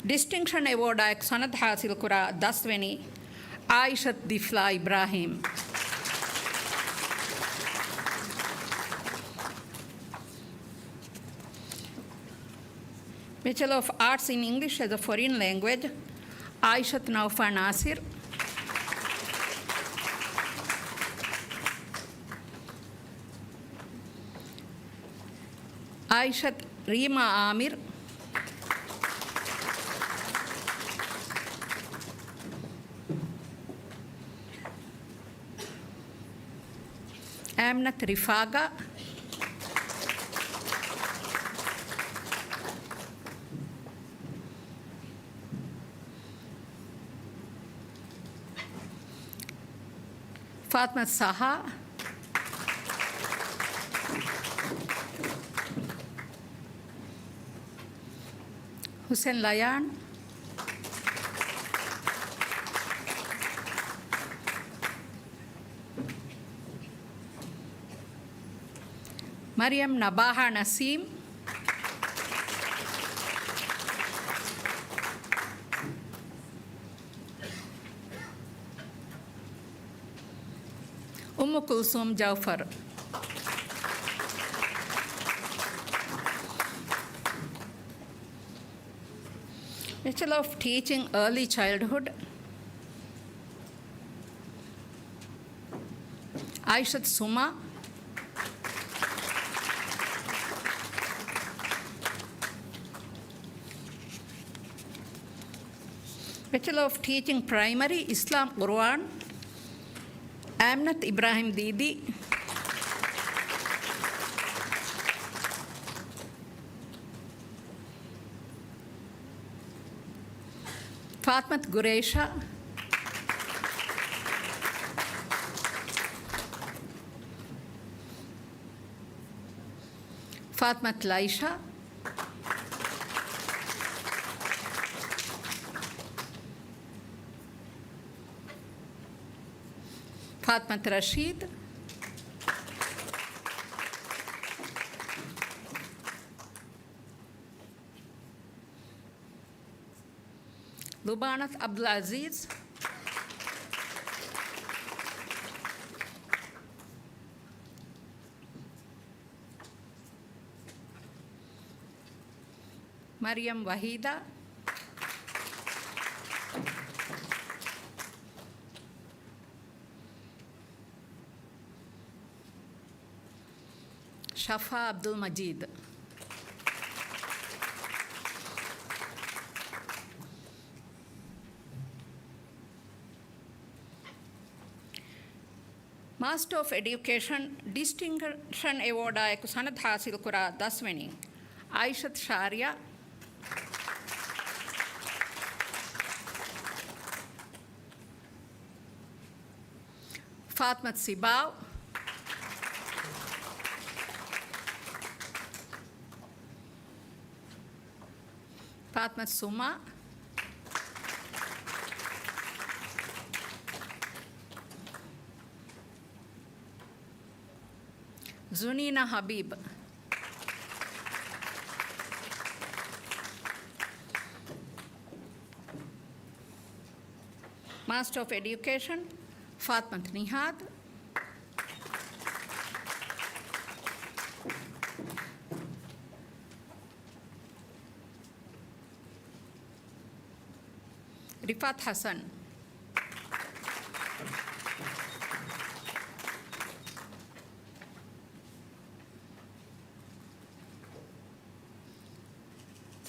ޑިސްޓިންކްޝަން އެވޯޑާއެކު ސަނަދު ހާސިލްކުރާ ދަސްވެނީ އާއިޝަތު ދިފްލާ އިބްރާހީމް. ބެޗަލަރ އޮފް އާޓްސް އިން އިންގްލިޝް އެޒް އަ ފޮރިން ލެންގްވެޖް، އާއިޝަތު ނައުފާ ނާސިރް. އާއިޝަތު ރީމާ އާމިރު. އާމިނަތު ރިފާގާ. ފާތިމަތު ސަހާ. ހުސެން ލަޔާން. މަރިޔަމް ނަބާހާ ނަސީމް. އުއްމު ކުލްސޫމް ޖައުފަރު. ބެޗަލަރ އޮފް ޓީޗިން އާލީ ޗައިލްޑްހުޑް، އާއިޝަތު ސުމާ. ބެޗަލަރ އޮފް ޓީޗިން ޕްރައިމަރީ އިސްލާމް ޤުރުއާން، އާމިނަތު އިބްރާހިމް ދީދީ. ފާތިމަތު ގުރޭޝާ. ފާތިމަތު ލައިޝާ. ފާތިމަތު ރަޝީދު. ލުބާނަތު އަބްދުލް އަޒީޒް. މަރިޔަމް ވަހީދާ. ޝަފާ އަބްދުލް މަޖީދު. މާސްޓަރ އޮފް އެޑިއުކޭޝަން ޑިސްޓިންކްޝަން އެވޯޑާއެކު ސަނަދު ހާސިލްކުރާ ދަސްވެނީ އާއިޝަތު ޝާރިޔާ. ފާތިމަތު ސިބާވް. ފާތިމަތު ސުމާ. ޒުނީނާ ހަބީބް. މާސްޓަރ އޮފް އެޑިއުކޭޝަން، ފާތިމަތު ނިހާދު. ރިފާތު ހަސަން.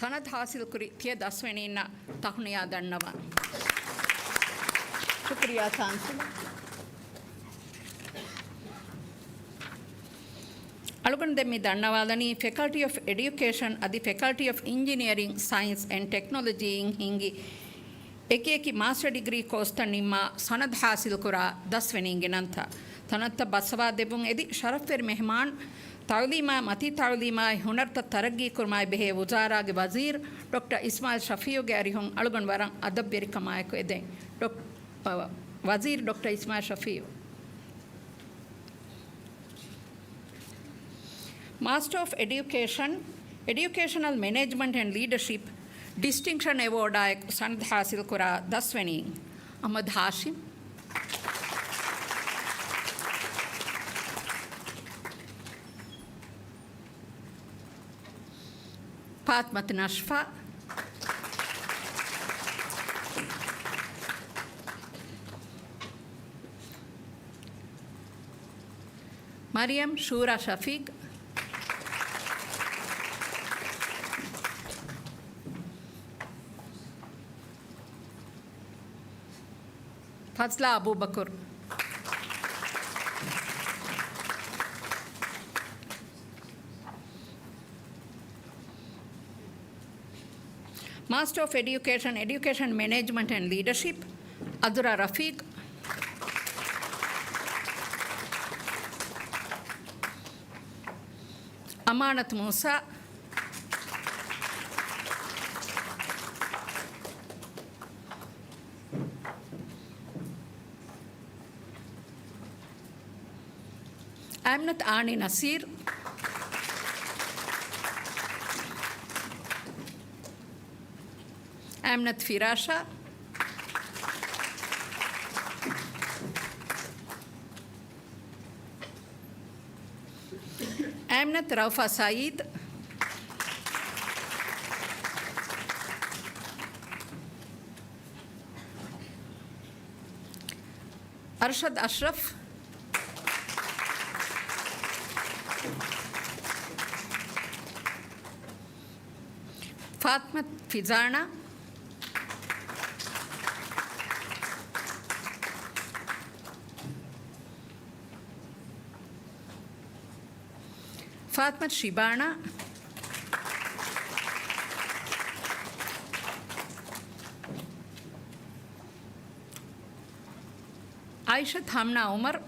ސަނަދު ހާސިލްކުރި ތިޔަ ދަސްވެނީންނަށް ތަހުނިޔާ ދަންނަވަން. ޝުކުރިއްޔާ ޗާންސެލަރ. އަޅުގަނޑު ދެން މި ދަންނަވާލަނީ ފެކަލްޓީ އޮފް އެޑިއުކޭޝަން އަދި ފެކަލްޓީ އޮފް އިންޖިނިއަރިން ސައިންސް އެންޑް ޓެކްނޮލޮޖީއިން ހިންގި އެކި އެކި މާސްޓަރ ޑިގްރީ ކޯސްތައް ނިންމާ ސަނަދު ހާސިލްކުރާ ދަސްވެނީންގެ ނަންތައް. ތަނަށްތައް ބައްސަވާ ދެއްވުން އެދި ޝަރަފްވެރި މެހްމާން، ތައުލީމާއި މަތީ ތައުލީމާއި ހުނަރުތައް ތަރައްގީކުރުމާއި ބެހޭ ވުޒާރާގެ ވަޒީރު ޑޮކްޓަރ އިސްމާއިލް ޝަފީއުގެ އަރިހުން އަޅުގަނޑު ވަރަށް އަދަބުވެރިކަމާއެކު އެދެން. ޑޮކް-، އަ، ވަޒީރު ޑޮކްޓަރ އިސްމާއިލް ޝަފީއު. މާސްޓަރ އޮފް އެޑިއުކޭޝަން، އެޑިއުކޭޝަނަލް މެނޭޖްމަންޓް އެންޑް ލީޑަޝިޕް ޑިސްޓިންކްޝަން އެވޯޑާއެކު ސަނަދު ހާސިލްކުރާ ދަސްވެނީ އަޙްމަދު ހާޝިމް. ފާތިމަތު ނަޝްފާ، މަރިޔަމް ޝޫރާ ޝަފީޤް، ފަޒްލާ އަބޫބަކުރު. މާސްޓަރ އޮފް އެޑިއުކޭޝަން، އެޑިއުކޭޝަން މެނޭޖްމަންޓް އެންޑް ލީޑަޝިޕް، އަދުރާ ރަފީޤް. އަމާނަތު މޫސާ. އައިމްނަތު އާނީ ނަސީރު. އައިމްނަތު ފިރާޝާ. އައިމްނަތު ރައުފާ ސައީދު. އަރްޝަދް އަޝްރަފް. ފާތިމަތު ފިޒާނާ. ފާތިމަތު ޝިބާނާ. އައިޝަތު ހަމްނާ އުމަރު.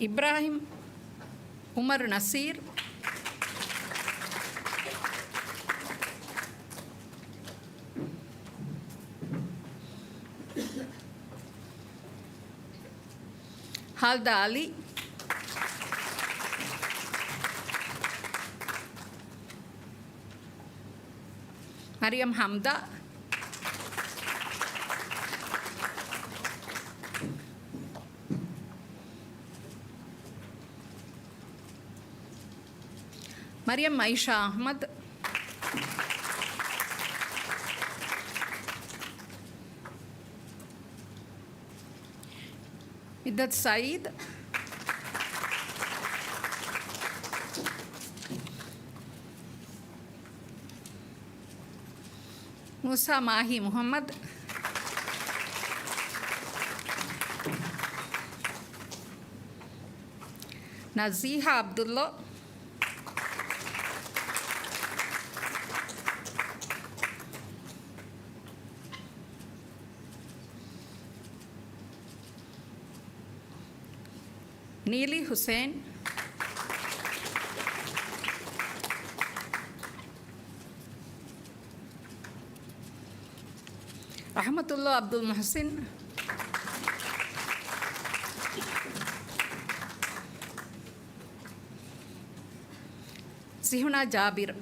އިބްރާހިމް އުމަރު ނަސީރު. ހާލްދާ އަލީ. މަރިޔަމް ހަމްދާ. މަރިޔަމް އައިޝާ އަޙްމަދު. މިދަދު ސައީދު. މޫސާ މާހީ މުޙައްމަދު. ނަޒީހާ ޢަބްދުﷲ. ނީލީ ޙުސައިން. ރަޙްމަތުﷲ ޢަބްދުލް މުޙްސިން. ޒިހުނާ ޖާބިރު.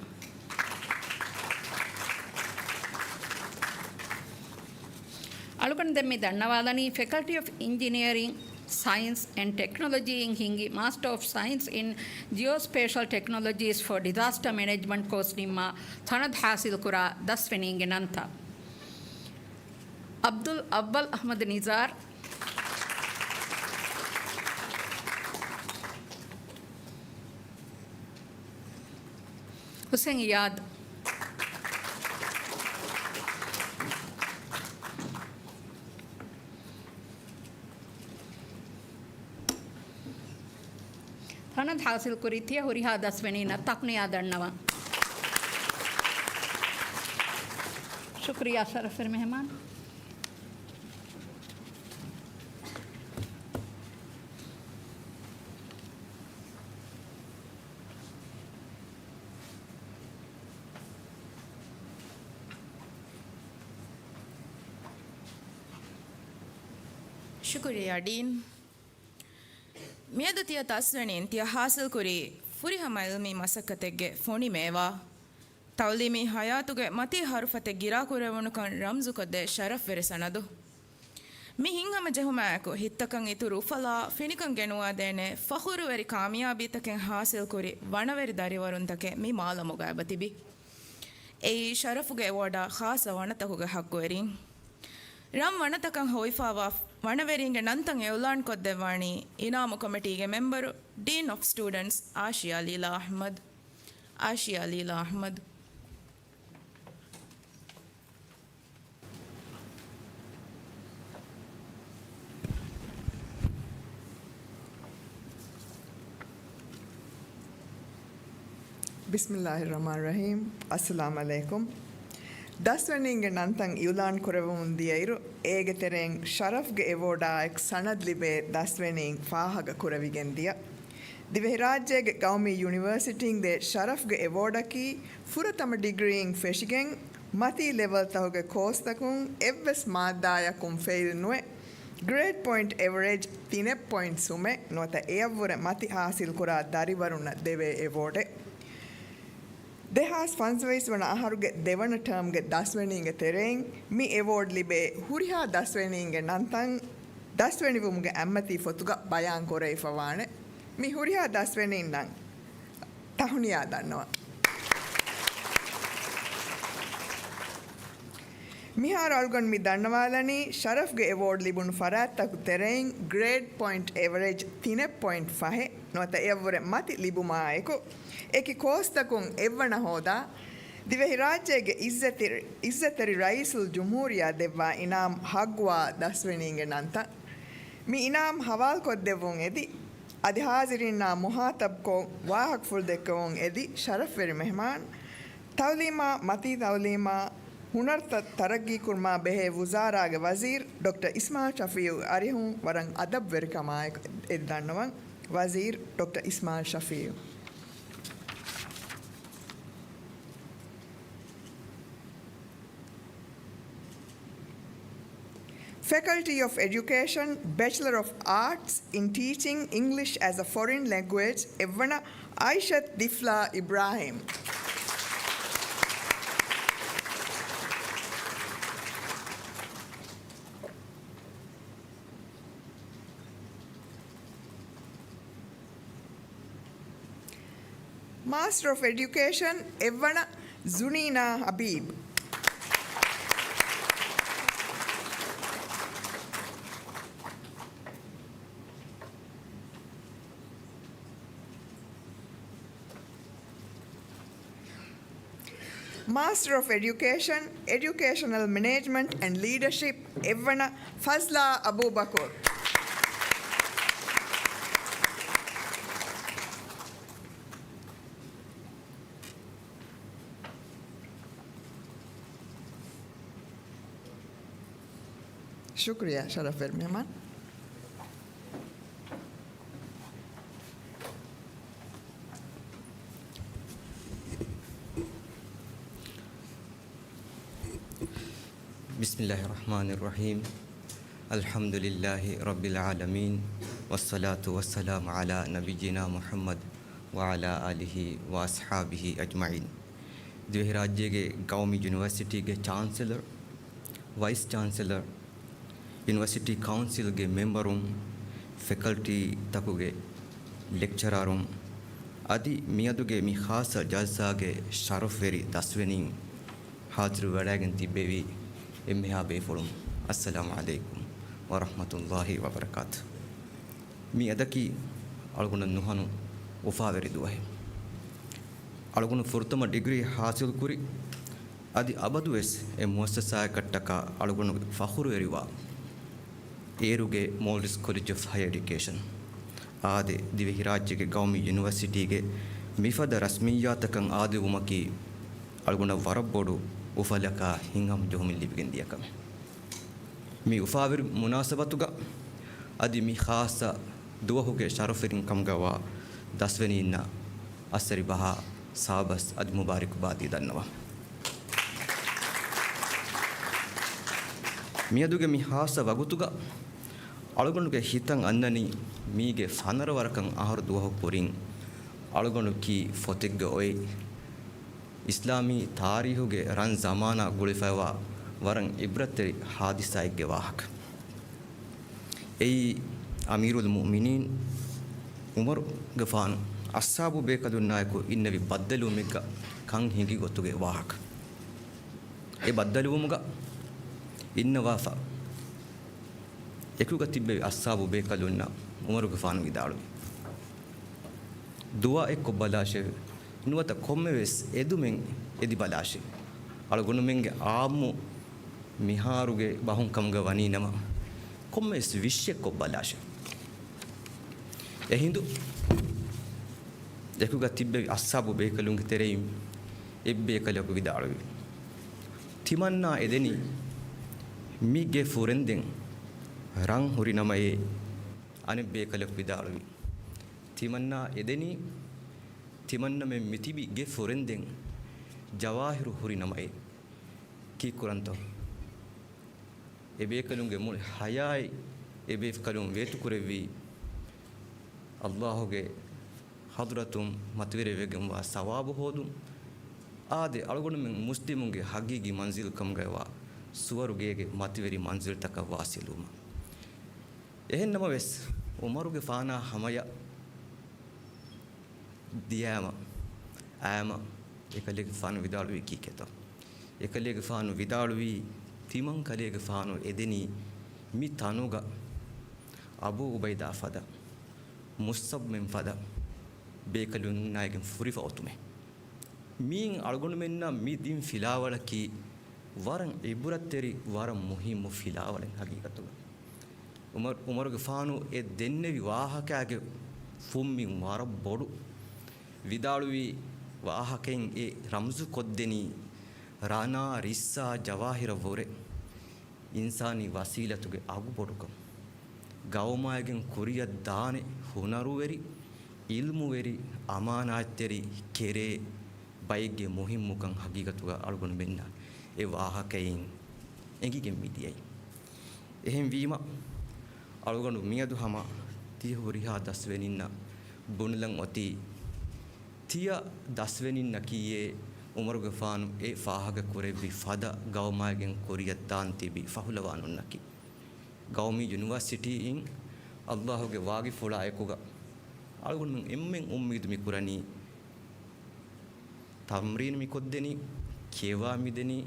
އަޅުގަނޑު ދެން މި ދަންނަވާލަނީ ފެކަލްޓީ އޮފް އިންޖިނިއަރިން ސައިންސް އެންޑް ޓެކްނޮލޮޖީއިން ހިންގި މާސްޓަރ އޮފް ސައިންސް އިން ޖިއޯސްޕޭޝަލް ޓެކްނޮލޮޖީސް ފޯ ޑިޒާސްޓަރ މެނޭޖްމަންޓް ކޯސް ނިންމާ ސަނަދު ހާސިލްކުރާ ދަސްވެނީންގެ ނަންތައް. ޢަބްދުލް އައްވަލް އަޙްމަދު ނިޒާރު. ޙުސެން އިޔާދު. ސަނަދު ހާސިލްކުރި ތިޔަ ހުރިހާ ދަސްވެނީންނަށް ތަހުނިޔާ ދަންނަވަން. ޝުކުރިއްޔާ ޝަރަފްވެރި މެހެމާން. ޝުކުރިއްޔާ ޑީން. މިއަދު ތިޔަ ދަސްވެނީން ތިޔަ ހާސިލްކުރީ ފުރިހަމަ އިލްމީ މަސައްކަތެއްގެ ފޮނި މޭވާ، ތައުލީމީ ހަޔާތުގެ މަތީ ހަރުފަތެއް ގިރާކުރެވުނުކަން ރަމްޒުކޮށްދޭ ޝަރަފްވެރި ސަނަދު. މި ހިތްހަމަޖެހުމާއެކު ހިތްތަކަށް އިތުރު އުފަލާ ފިނިކަން ގެނުވާދޭނެ ފަޚުރުވެރި ކާމިޔާބީތަކެއް ހާސިލްކުރި ވަނަވެރި ދަރިވަރުންތަކެއް މި މާލަމުގަ އެބަތިބި. އެއީ ޝަރަފުގެ އެވޯޑާ ޚާއްޞަ ވަނަތަކުގެ ޙައްޤުވެރީން. ރަން ވަނަތަކަށް ހޮވިފާވާ ވަނަވެރީންގެ ނަންތައް އިޢުލާންކޮށްދެއްވާނީ އިނާމު ކޮމިޓީގެ މެމްބަރު، ޑީން އޮފް ސްޓޫޑެންޓްސް، އާޝިޔާ ލީލާ އަޙްމަދު. އާޝިޔާ ލީލާ އަޙްމަދު. ބިސްމިއްލާހިއްރަޙްމާނިއްރަޙީމް. އައްސަލާމު ޢަލައިކުމް. ދަސްވެނީންގެ ނަންތައް އިޢުލާން ކުރެވެމުން ދިޔައިރު، އޭގެ ތެރެއިން ޝަރަފްގެ އެވޯޑާއެކު ސަނަދު ލިބޭ ދަސްވެނީން ފާހަގަ ކުރެވިގެން ދިޔަ. ދިވެހިރާއްޖޭގެ ގައުމީ ޔުނިވަރސިޓީން ދޭ ޝަރަފްގެ އެވޯޑަކީ، ފުރަތަމަ ޑިގްރީއިން ފެށިގެން، މަތީ ލެވެލްތަކުގެ ކޯސްތަކުން އެއްވެސް މާއްދާޔަކުން ފެއިލް ނުވެ، ގްރޭޑް ޕޮއިންޓް އެވަރޭޖް ތިނެއް ޕޮއިންޓް ސުމެއް ނުވަތަ އެއަށްވުރެ މަތި ހާސިލްކުރާ ދަރިވަރުންނަށް ދެވޭ އެވޯޑެއް. ދެހާސް ފަންސަވީސް ވަނަ އަހަރުގެ ދެވަނަ ޓާމްގެ ދަސްވެނީންގެ ތެރެއިން މި އެވޯޑް ލިބޭ ހުރިހާ ދަސްވެނީންގެ ނަންތައް ދަސްވެނިވުމުގެ އަތްމަތީ ފޮތުގަ ބަޔާން ކުރެވިފަވާނެ. މި ހުރިހާ ދަސްވެނީންނަށް ތަހުނިޔާ ދަންނަވަން. މިހާރު އަޅުގަނޑު މި ދަންނަވާލަނީ، ޝަރަފްގެ އެވޯޑް ލިބުނު ފަރާތްތަކު ތެރެއިން ގްރޭޑް ޕޮއިންޓް އެވަރޭޖް ތިނެއް ޕޮއިންޓް ފަހެއް ނުވަތަ އެއަށްވުރެ މަތި ލިބުމާއެކު، އެކި ކޯސްތަކުން އެއްވަނަ ހޯދާ، ދިވެހިރާއްޖޭގެ އިއްޒަތި-، އިއްޒަތްތެރި ރައީސުލްޖުމްހޫރިއްޔާ ދެއްވާ އިނާމް ހައްގުވާ ދަސްވެނީންގެ ނަންތައް. މި އިނާމް ހަވާލުކޮށްދެއްވުން އެދި، އަދި ހާޒިރީންނާ މުހާތަބްކޮށް ވާހަކަފުޅު ދެއްކެވުން އެދި، ޝަރަފްވެރި މެހެމާން، ތައުލީމާ، މަތީ ތައުލީމާ، ހުނަރުތައް ތަރައްގީކުރުމާ ބެހޭ ވުޒާރާގެ ވަޒީރު ޑޮކްޓަރ އިސްމާއިލް ޝަފީއު އަރިހުން ވަރަށް އަދަބުވެރިކަމާއެކު އެދި ދަންނަވަން. ވަޒީރު ޑޮކްޓަރ އިސްމާއިލް ޝަފީއު. Faculty of Education, Bachelor of Arts in Teaching English as a Foreign Language، އެއްވަނަ އައިޝަތު ދިފްލާ އިބްރާހިމް. Master of Education، އެއްވަނަ ޒުނީނާ ހަބީބް. Master of Education، Educational Management and Leadership، އެއްވަނަ ފަޒްލާ އަބޫބަކުރު. ޝުކުރިއްޔާ، ޝަރަފްވެރި މެހެމާން. بسم الله الرحمن الرحيم. الحمد لله رب العالمين، والصلاة والسلام على نبينا محمد وعلى آله وأصحابه أجمعين. ދިވެހިރާއްޖޭގެ ގައުމީ ޔުނިވަރސިޓީގެ ޗާންސެލަރ، ވައިސް ޗާންސެލަރ، ޔުނިވަރސިޓީ ކައުންސިލްގެ މެމްބަރުން، ފެކަލްޓީތަކުގެ ލެކްޗަރަރުން، އަދި މިއަދުގެ މި ޚާއްޞަ ޖަލްސާގެ ޝަރަފްވެރި ދަސްވެނީން، ހާޒިރުވެވަޑައިގެން ތިއްބެވި އެންމެހާ ބޭފުޅުން، އައްސަލާމު ޢަލައިކުމް ވަރަޙްމަތުﷲި ވަބަރަކާތު. މިއަދަކީ އަޅުގަނޑަށް ނުހަނު އުފާވެރި ދުވަހެއް. އަޅުގަނޑު ފުރަތަމަ ޑިގްރީ ޙާޞިލުކުރި، އަދި އަބަދުވެސް އެ މުއައްސަސާއަކަށްޓަކާ އަޅުގަނޑު ފަޚުރުވެރިވާ އޭރުގެ މޯލްޑިވްސް ކޮލެޖް އޮފް ހަޔަރ އެޑިއުކޭޝަން. އާދެ، ދިވެހިރާއްޖޭގެ ގައުމީ ޔުނިވަރސިޓީގެ މިފަދަ ރަސްމިއްޔާތަކަށް އާދެވުމަކީ އަޅުގަނޑަށް ވަރަށް ބޮޑު އުފަލަކާ ހިތްހަމަޖެހުމެއް ލިބިގެން ދިޔަ ކަމެއް. މި އުފާވެރި މުނާސަބަތުގަ އަދި މި ޚާއްޞަ ދުވަހުގެ ޝަރަފުވެރިން ކަމުގަވާ ދަސްވެރިންނަށް އައްސަރި ބަހާ ސާބަސް އަދި މުބާރިކުބާދީ ދަންނަވަން. މިއަދުގެ މި ޚާއްޞަ ވަގުތުގަ އަޅުގަނޑުގެ ހިތަށް އަންނަނީ މީގެ ފަނަރަ ވަރަކަށް އަހަރު ދުވަހު ކުރިން އަޅުގަނޑު ކީ ފޮތެއްގަ އޮތް އިސްލާމީ ތާރީހުގެ ރަން ޒަމާނާ ގުޅިފައިވާ ވަރަށް އިބްރަތްތެރި ހާދިސާއެއްގެ ވާހަކަ. އެއީ އަމީރުލް މުއުމިނީން ޢުމަރުގެފާނު އަޞްޙާބު ބޭކަލުންނާއެކު އިންނެވި ބައްދަލުވުމެއްގަ ކަން ހިނގި ގޮތުގެ ވާހަކަ. އެ ބައްދަލުވުމުގަ އިންނަވާފަ އެކުގަ ތިއްބެވި އަޞްޙާބު ބޭކަލުންނަށް ޢުމަރުގެފާނު ވިދާޅުވި، ދުޢާއެއް ކޮށްބަލާށެވެ. ނުވަތަ ކޮންމެވެސް އެދުމެއް އެދިބަލާށެވެ. އަޅުގަނޑުމެންގެ ޢާއްމު މިހާރުގެ ބަހުން ކަމުގަ ވަނީނަމަ، ކޮންމެވެސް ވިޝްއެއް ކޮށްބަލާށެވެ. އެހިނދު އެކުގަ ތިއްބެވި އަޞްޙާބު ބޭކަލުންގެ ތެރެއިން އެއްބޭކަލަކު ވިދާޅުވި، ތިމަންނާ އެދެނީ މި ގެ ފުރެންދެން ރަން ހުރި ނަމައޭ. އަނެއްބޭކަލަކު ވިދާޅުވި، ތިމަންނާ އެދެނީ ތިމަންނަމެން މިތިބި ގެ ފުރެންދެން ޖަވާހިރު ހުރި ނަމައޭ. ކީއްކުރަންތޯ؟ އެބޭކަލުންގެ މުޅި ޙަޔާތް އެބޭކަލުން ވޭތުކުރެއްވީ ﷲ ގެ ޙަޟްރަތުން މަތިވެރިވެގެންވާ ސަވާބު ހޯދުން. އާދެ، އަޅުގަނޑުމެން މުސްލިމުންގެ ޙަޤީޤީ މަންޒިލް ކަމުގައިވާ ސުވަރުގޭގެ މަތިވެރި މަންޒިލްތަކަށް ވާޞިލުވުމަށް. އެހެންނަމަވެސް، ޢުމަރުގެފާނާ ހަމަޔަށް ދިޔައިމަ، އައިމަ، އެކަލޭގެފާނު ވިދާޅުވީ ކީކޭތޯ؟ އެކަލޭގެފާނު ވިދާޅުވީ، ތިމަންކަލޭގެފާނު އެދެނީ މި ތަނުގަ އަބޫ އުބައިދާ ފަދަ، މުޞްޢަބްމެން ފަދަ ބޭކަލުންނާއިގެން ފުރިފަ އޮތުމޭ. މިއިން އަޅުގަނޑުމެންނަށް މި ދިން ފިލާވަޅަކީ ވަރަށް ޢިބްރަތްތެރި، ވަރަށް މުހިއްމު ފިލާވަޅެއް ޙަޤީޤަތުގަ. ޢުމަރު، ޢުމަރުގެފާނު އެ ދެންނެވި ވާހަކައިގެ ފުންމިން ވަރަށް ބޮޑު. ވިދާޅުވި ވާހަކައިން އެ ރަމްޒު ކޮށްދެނީ ރަނާ، ރިއްސާ، ޖަވާހިރަށްވުރެ އިންސާނީ ވަސީލަތުގެ އަގުބޮޑުކަން. ގައުމާއިގެން ކުރިއަށް ދާނެ ހުނަރުވެރި، ޢިލްމުވެރި، އަމާނާތްތެރި، ކެރޭ ބައެއްގެ މުހިއްމުކަން ޙަޤީޤަތުގަ އަޅުގަނޑުމެންނަށް އެ ވާހަކައިން އެނގިގެން މިދިޔައީ. އެހެންވީމަ، އަޅުގަނޑު މިއަދު ހަމަ ތި ހުރިހާ ދަސްވެރިންނަށް ބުނެލަން އޮތީ، ތިޔަ ދަސްވެރިންނަކީއޭ ޢުމަރުގެފާނު އެ ފާހަގަ ކުރެއްވި ފަދަ ގައުމާއިގެން ކުރިއަށް ދާން ތިބި ފަހުލަވާނުންނަކީ. ގައުމީ ޔުނިވަރސިޓީއިން ﷲ ގެ ވާގިފުޅާ އެކުގަ އަޅުގަނޑުމެން އެންމެން އުއްމީދު މި ކުރަނީ، ތަމްރީން މި ކޮށްދެނީ، ކިޔަވާ މި ދެނީ،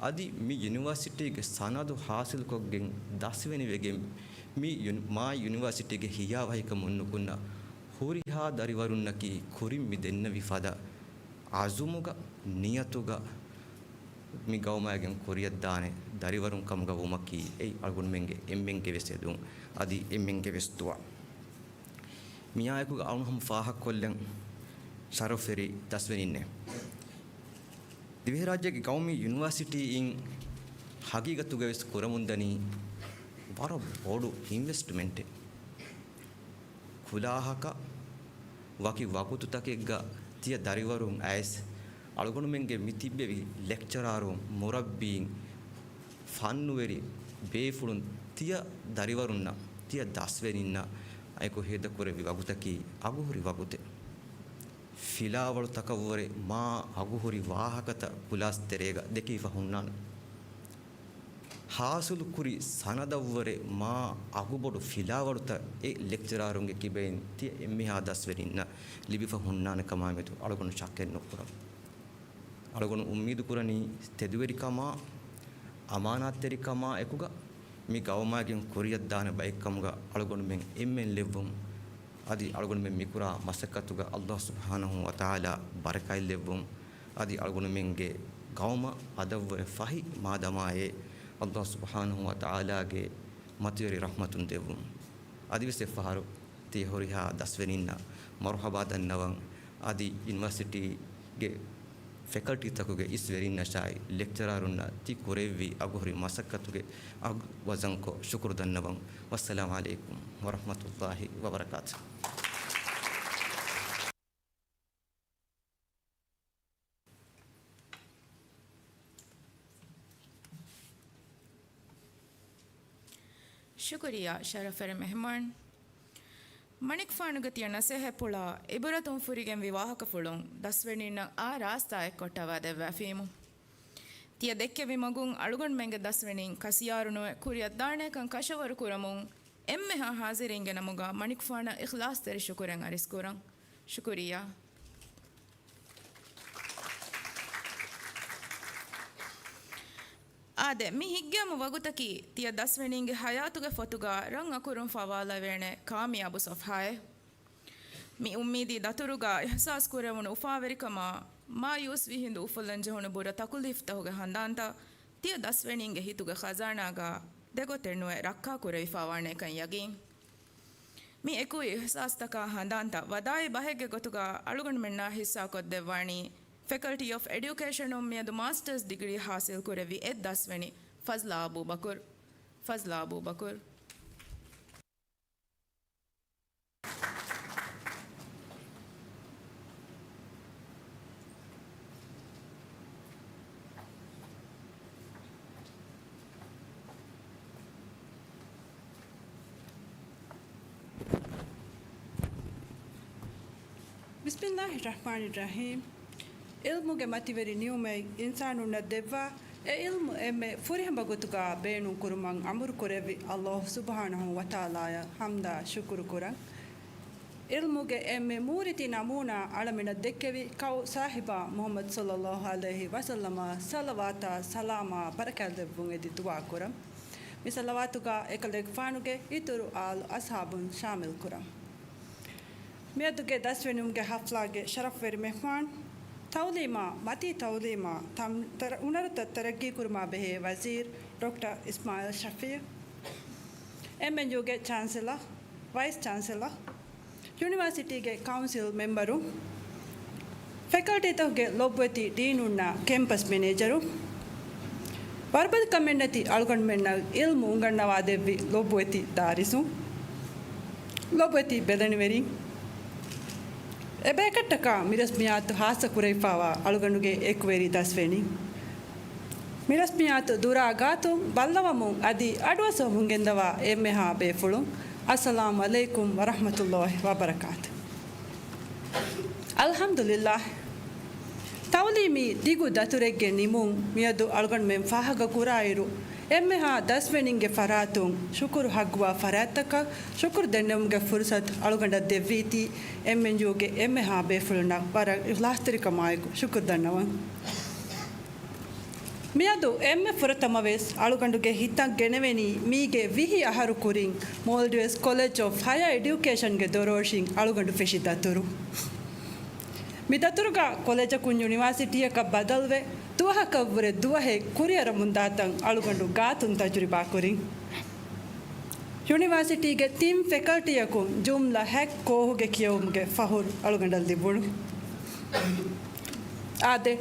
އަދި މި ޔުނިވަރސިޓީގެ ސަނަދު ޙާޞިލްކޮށްގެން ދަސްވެނިވެގެން މި ޔުނި-، މާ ޔުނިވަރސިޓީގެ ހިޔާވަހިކަމުން ނުކުންނަ ހުރިހާ ދަރިވަރުންނަކީ ކުރިން މި ދެންނެވި ފަދަ ޢަޒުމުގަ، ނިޔަތުގަ މި ގައުމާއިގެން ކުރިއަށްދާނެ ދަރިވަރުން ކަމުގަ ވުމަކީ އެއީ އަޅުގަނޑުމެންގެ އެންމެންގެ ވެސް އެދުން، އަދި އެންމެންގެ ވެސް ދުޢާ. މިއާއެކުގަ އަޅުން ހަމަ ފާހަގަކޮށްލަން ޝަރަފްވެރި ދަސްވެރިންނޭ. ދިވެހިރާއްޖޭގެ ގައުމީ ޔުނިވަރސިޓީއިން ހަގީގަތުގަވެސް ކުރަމުންދަނީ ވަރަށް ބޮޑު އިންވެސްޓްމަންޓެއް. ކުލާހަކަށް ވަކި ވަގުތުތަކެއްގަ ތިޔަ ދަރިވަރުން އައިސް، އަޅުގަނޑުމެންގެ މި ތިއްބެވި ލެކްޗަރާރުން، މުރައްބީން، ފަންނުވެރި ބޭފުޅުން ތިޔަ ދަރިވަރުންނަށް، ތިޔަ ދަސްވެރިންނަށް އެކު ހޭދަކުރެއްވި ވަގުތަކީ އަގުހުރި ވަގުތެއް. ފިލާވަޅުތަކަށްވުރެ މާ އަގުހުރި ވާހަކަތައް ކުލާސް ތެރޭގަ ދެކިފަ ހުންނާނެ. ހާސިލުކުރި ސަނަދަށްވުރެ މާ އަގުބޮޑު ފިލާވަޅުތައް އެ ލެކްޗަރާރުންގެ ކިބައިން ތިޔަ އެންމެހާ ދަސްވެރިންނަށް ލިބިފަ ހުންނާނެ ކަމާމެދު އަޅުގަނޑު ޝައްކެއް ނުކުރަން. އަޅުގަނޑު އުއްމީދު ކުރަނީ ތެދުވެރިކަމާ، އަމާނާތްތެރިކަމާ އެކުގަ މި ގައުމާގެން ކުރިއަށްދާނެ ބައެއްކަމުގަ އަޅުގަނޑުމެން އެންމެން ލެއްވުން. އަދި އަޅުގަނޑުމެން މިކުރާ މަސައްކަތުގަ ﷲ ސުބްޙާނަހޫ ވަތަޢާލާ ބަރަކާތްލެއްވުން. އަދި އަޅުގަނޑުމެންގެ ގައުމަށް އަދަށްވުރެ ފަހި މާދަމާއޭ، ﷲ ސުބްޙާނަހޫ ވަތަޢާލާގެ މަތިވެރި ރަޙްމަތުން ދެއްވުން. އަދިވެސް އެއްފަހަރު ތި ހުރިހާ ދަސްވެރިންނަށް މަރުޙަބާ ދަންނަވަން. އަދި ޔުނިވަރސިޓީގެ ފެކަލްޓީތަކުގެ އިސް ވެރިންނަށާއި ލެކްޗަރަރުންނަށް ތި ކުރެއްވި އަގުހުރި މަސައްކަތުގެ އަގު ވަޒަންކޮށް ޝުކުރު ދަންނަވަން. ވައްސަލާމް ޢަލައިކުމް ވަރަޙްމަތުﷲި ވަބަރަކާތުހު. ޝުކުރިއްޔާ ޝަރަފްވެރި މެހެމާން. މަނިކުފާނުގެ ތިޔަ ނަސޭހަތްޕުޅާ އިބުރަތުން ފުރިގެންވި ވާހަކަފުޅުން ދަސްވެރިންނަށް އާ ރާސްތާއެއް ކޮށްޓަވާ ދެއްވާފީމު. ތިޔަ ދެއްކެވި މަގުން އަޅުގަނޑުމެންގެ ދަސްވެރިން ކަސިޔާރުނުވެ ކުރިއަށް ދާނޭކަން ކަށަވަރު ކުރަމުން އެންމެހާ ޙާޟިރީންގެ ނަމުގަ މަނިކުފާނަށް އިޚްލާޞްތެރި ޝުކުރެއް އަރިސްކުރަން. ޝުކުރިއްޔާ. އާދެ، މި ހިތްގައިމު ވަގުތަކީ ތިޔަ ދަސްވެރިންގެ ޙަޔާތުގެ ފޮތުގަ ރަން އަކުރުން ފަވާލަވޭނެ ކާމިޔާބު ޞަފްޙާއެއް. މި އުއްމީދީ ދަތުރުގަ އިޙްސާސް ކުރެވުނު އުފާވެރިކަމާ، މާޔޫސްވި ހިނދު އުފުލަން ޖެހުނު ބުރަ ތަކުލީފްތަކުގެ ހަނދާންތައް ތިޔަ ދަސްވެރިންގެ ހިތުގެ ޚަޒާނާގަ ދެގޮތެއް ނުވެ ރައްކާ ކުރެވިފައިވާނޭކަން ޔަގީން. މި އެކުވި އިޙްސާސްތަކާ ހަނދާންތައް ވަދާއި ބަހެއްގެ ގޮތުގަ އަޅުގަނޑުމެންނާ ހިއްސާކޮށްދެއްވާނީ ފެކަލްޓީ އޮފް އެޑިއުކޭޝަނުން މިއަދު މާސްޓަރސް ޑިގްރީ ޙާޞިލް ކުރެއްވި އެއް ދަސްވެނި ފަޒްލާ އަބޫބަކުރު. ފަޒްލާ އަބޫބަކުރު. ބިސްމިއްލާހި ރަޙްމާނި ރަޙީމް. ޢިލްމުގެ މަތިވެރި ނިޢުމަތް އިންސާނުންނަށް ދެއްވާ، އެ ޢިލްމު އެންމެ ފުރިހަމަ ގޮތުގަ ބޭނުން ކުރުމަށް އަމުރު ކުރެއްވި ﷲ ސުބްޙާނަހޫ ވަތަޢާލާއަށް ޙަމްދާ ޝުކުރު ކުރަން. ޢިލްމުގެ އެންމެ މޫރިތި ނަމޫނާ އަޅަމެނަށް ދެއްކެވި ކައު ސާހިބާ މުޙައްމަދު ޞައްލައްލާހު ޢަލައިހި ވަސައްލަމަށް ޞަލަވާތާ ސަލާމާ ބަރަކާތް ލެއްވުން އެދި ދުޢާ ކުރަން. މި ޞަލަވާތުގަ އެކަލޭގެފާނުގެ އިތުރު އާލު އަޞްޙާބުން ޝާމިލް ކުރަން. މިއަދުގެ ދަސްވެނިވުމުގެ ޙަފްލާގެ ޝަރަފްވެރި މެހްމާން، ތަޢުލީމާ، މަތީ ތަޢުލީމާ ތަމް-، ތަރ-، ހުނަރުތައް ތަރައްގީކުރުމާ ބެހޭ ވަޒީރު ޑޮކްޓަރ އިސްމާޢީލް ޝަފީޢު، އެމްއެންޔޫގެ ޗާންސެލަރ، ވައިސް ޗާންސެލަރ، ޔުނިވާސިޓީގެ ކައުންސިލް މެމްބަރު، ފެކަލްޓީތަކުގެ ލޮބުވެތި ޑީނުންނާ ކެމްޕަސް މެނޭޖަރު، ވަރުބަލިކަމެއްނެތި އަޅުގަނޑުމެންނަށް ޢިލްމު އުނގަންނަވާދެއްވި ލޮބުވެތި ދާރިސުން، ލޮބުވެތި ބެލެނިވެރިން، އެބަޔަކަށްޓަކާ މި ރަސްމިއްޔާތު ޚާއްޞަ ކުރެވިފައިވާ އަޅުގަނޑުގެ އެކުވެރި ދަސްވެނިން. މި ރަސްމިއްޔާތު ދުރާ ގާތުން ބައްލަވަމުން އަދި އަޑުއައްސަވަމުން ގެންދަވާ އެންމެހާ ބޭފުޅުން، އައްސަލާމް ޢަލައިކުމް ވަރަޙްމަތުﷲި ވަބަރަކާތު. އަލްޙަމްދުލިއްލާހް. ތަޢުލީމީ ދިގު ދަތުރެއްގެ ނިމުން މިއަދު އަޅުގަނޑުމެން ފާހަގަ ކުރާއިރު، އެންމެހާ ދަސްވެނިންގެ ފަރާތުން ޝުކުރު ޙައްޤުވާ ފަރާތްތަކަށް ޝުކުރު ދެންނެވުމުގެ ފުރުޞަތު އަޅުގަނޑަށް ދެއްވީތީ، އެމްއެންޔޫގެ އެންމެހާ ބޭފުޅުންނަށް ވަރަށް އިޚްލާޞްތެރިކަމާއެކު ޝުކުރު ދަންނަވަން. މިއަދު އެންމެ ފުރަތަމަވެސް އަޅުގަނޑުގެ ހިތަށް ގެނެވެނީ މީގެ ވިހި އަހަރު ކުރިން މޯލްޑިވްސް ކޮލެޖް އޮފް ހަޔަރ އެޑިއުކޭޝަންގެ ދޮރޯށިން އަޅުގަނޑު ފެށި ދަތުރު. މި ދަތުރުގަ ކޮލެޖަކުން ޔުނިވާސިޓީއަކަށް ބަދަލުވެ، ދުވަހަކަށްވުރެ ދުވަހެއް ކުރިއަރަމުންދާތަން އަޅުގަނޑު ގާތުން ތަޖުރިބާ ކުރިން. ޔުނިވާސިޓީގެ ތިން ފެކަލްޓީއަކުން ޖުމްލަ ހަތް ކޯހުގެ ކިޔެވުމުގެ ފަހުރު އަޅުގަނޑަށް ލިބުނު. އާދެ،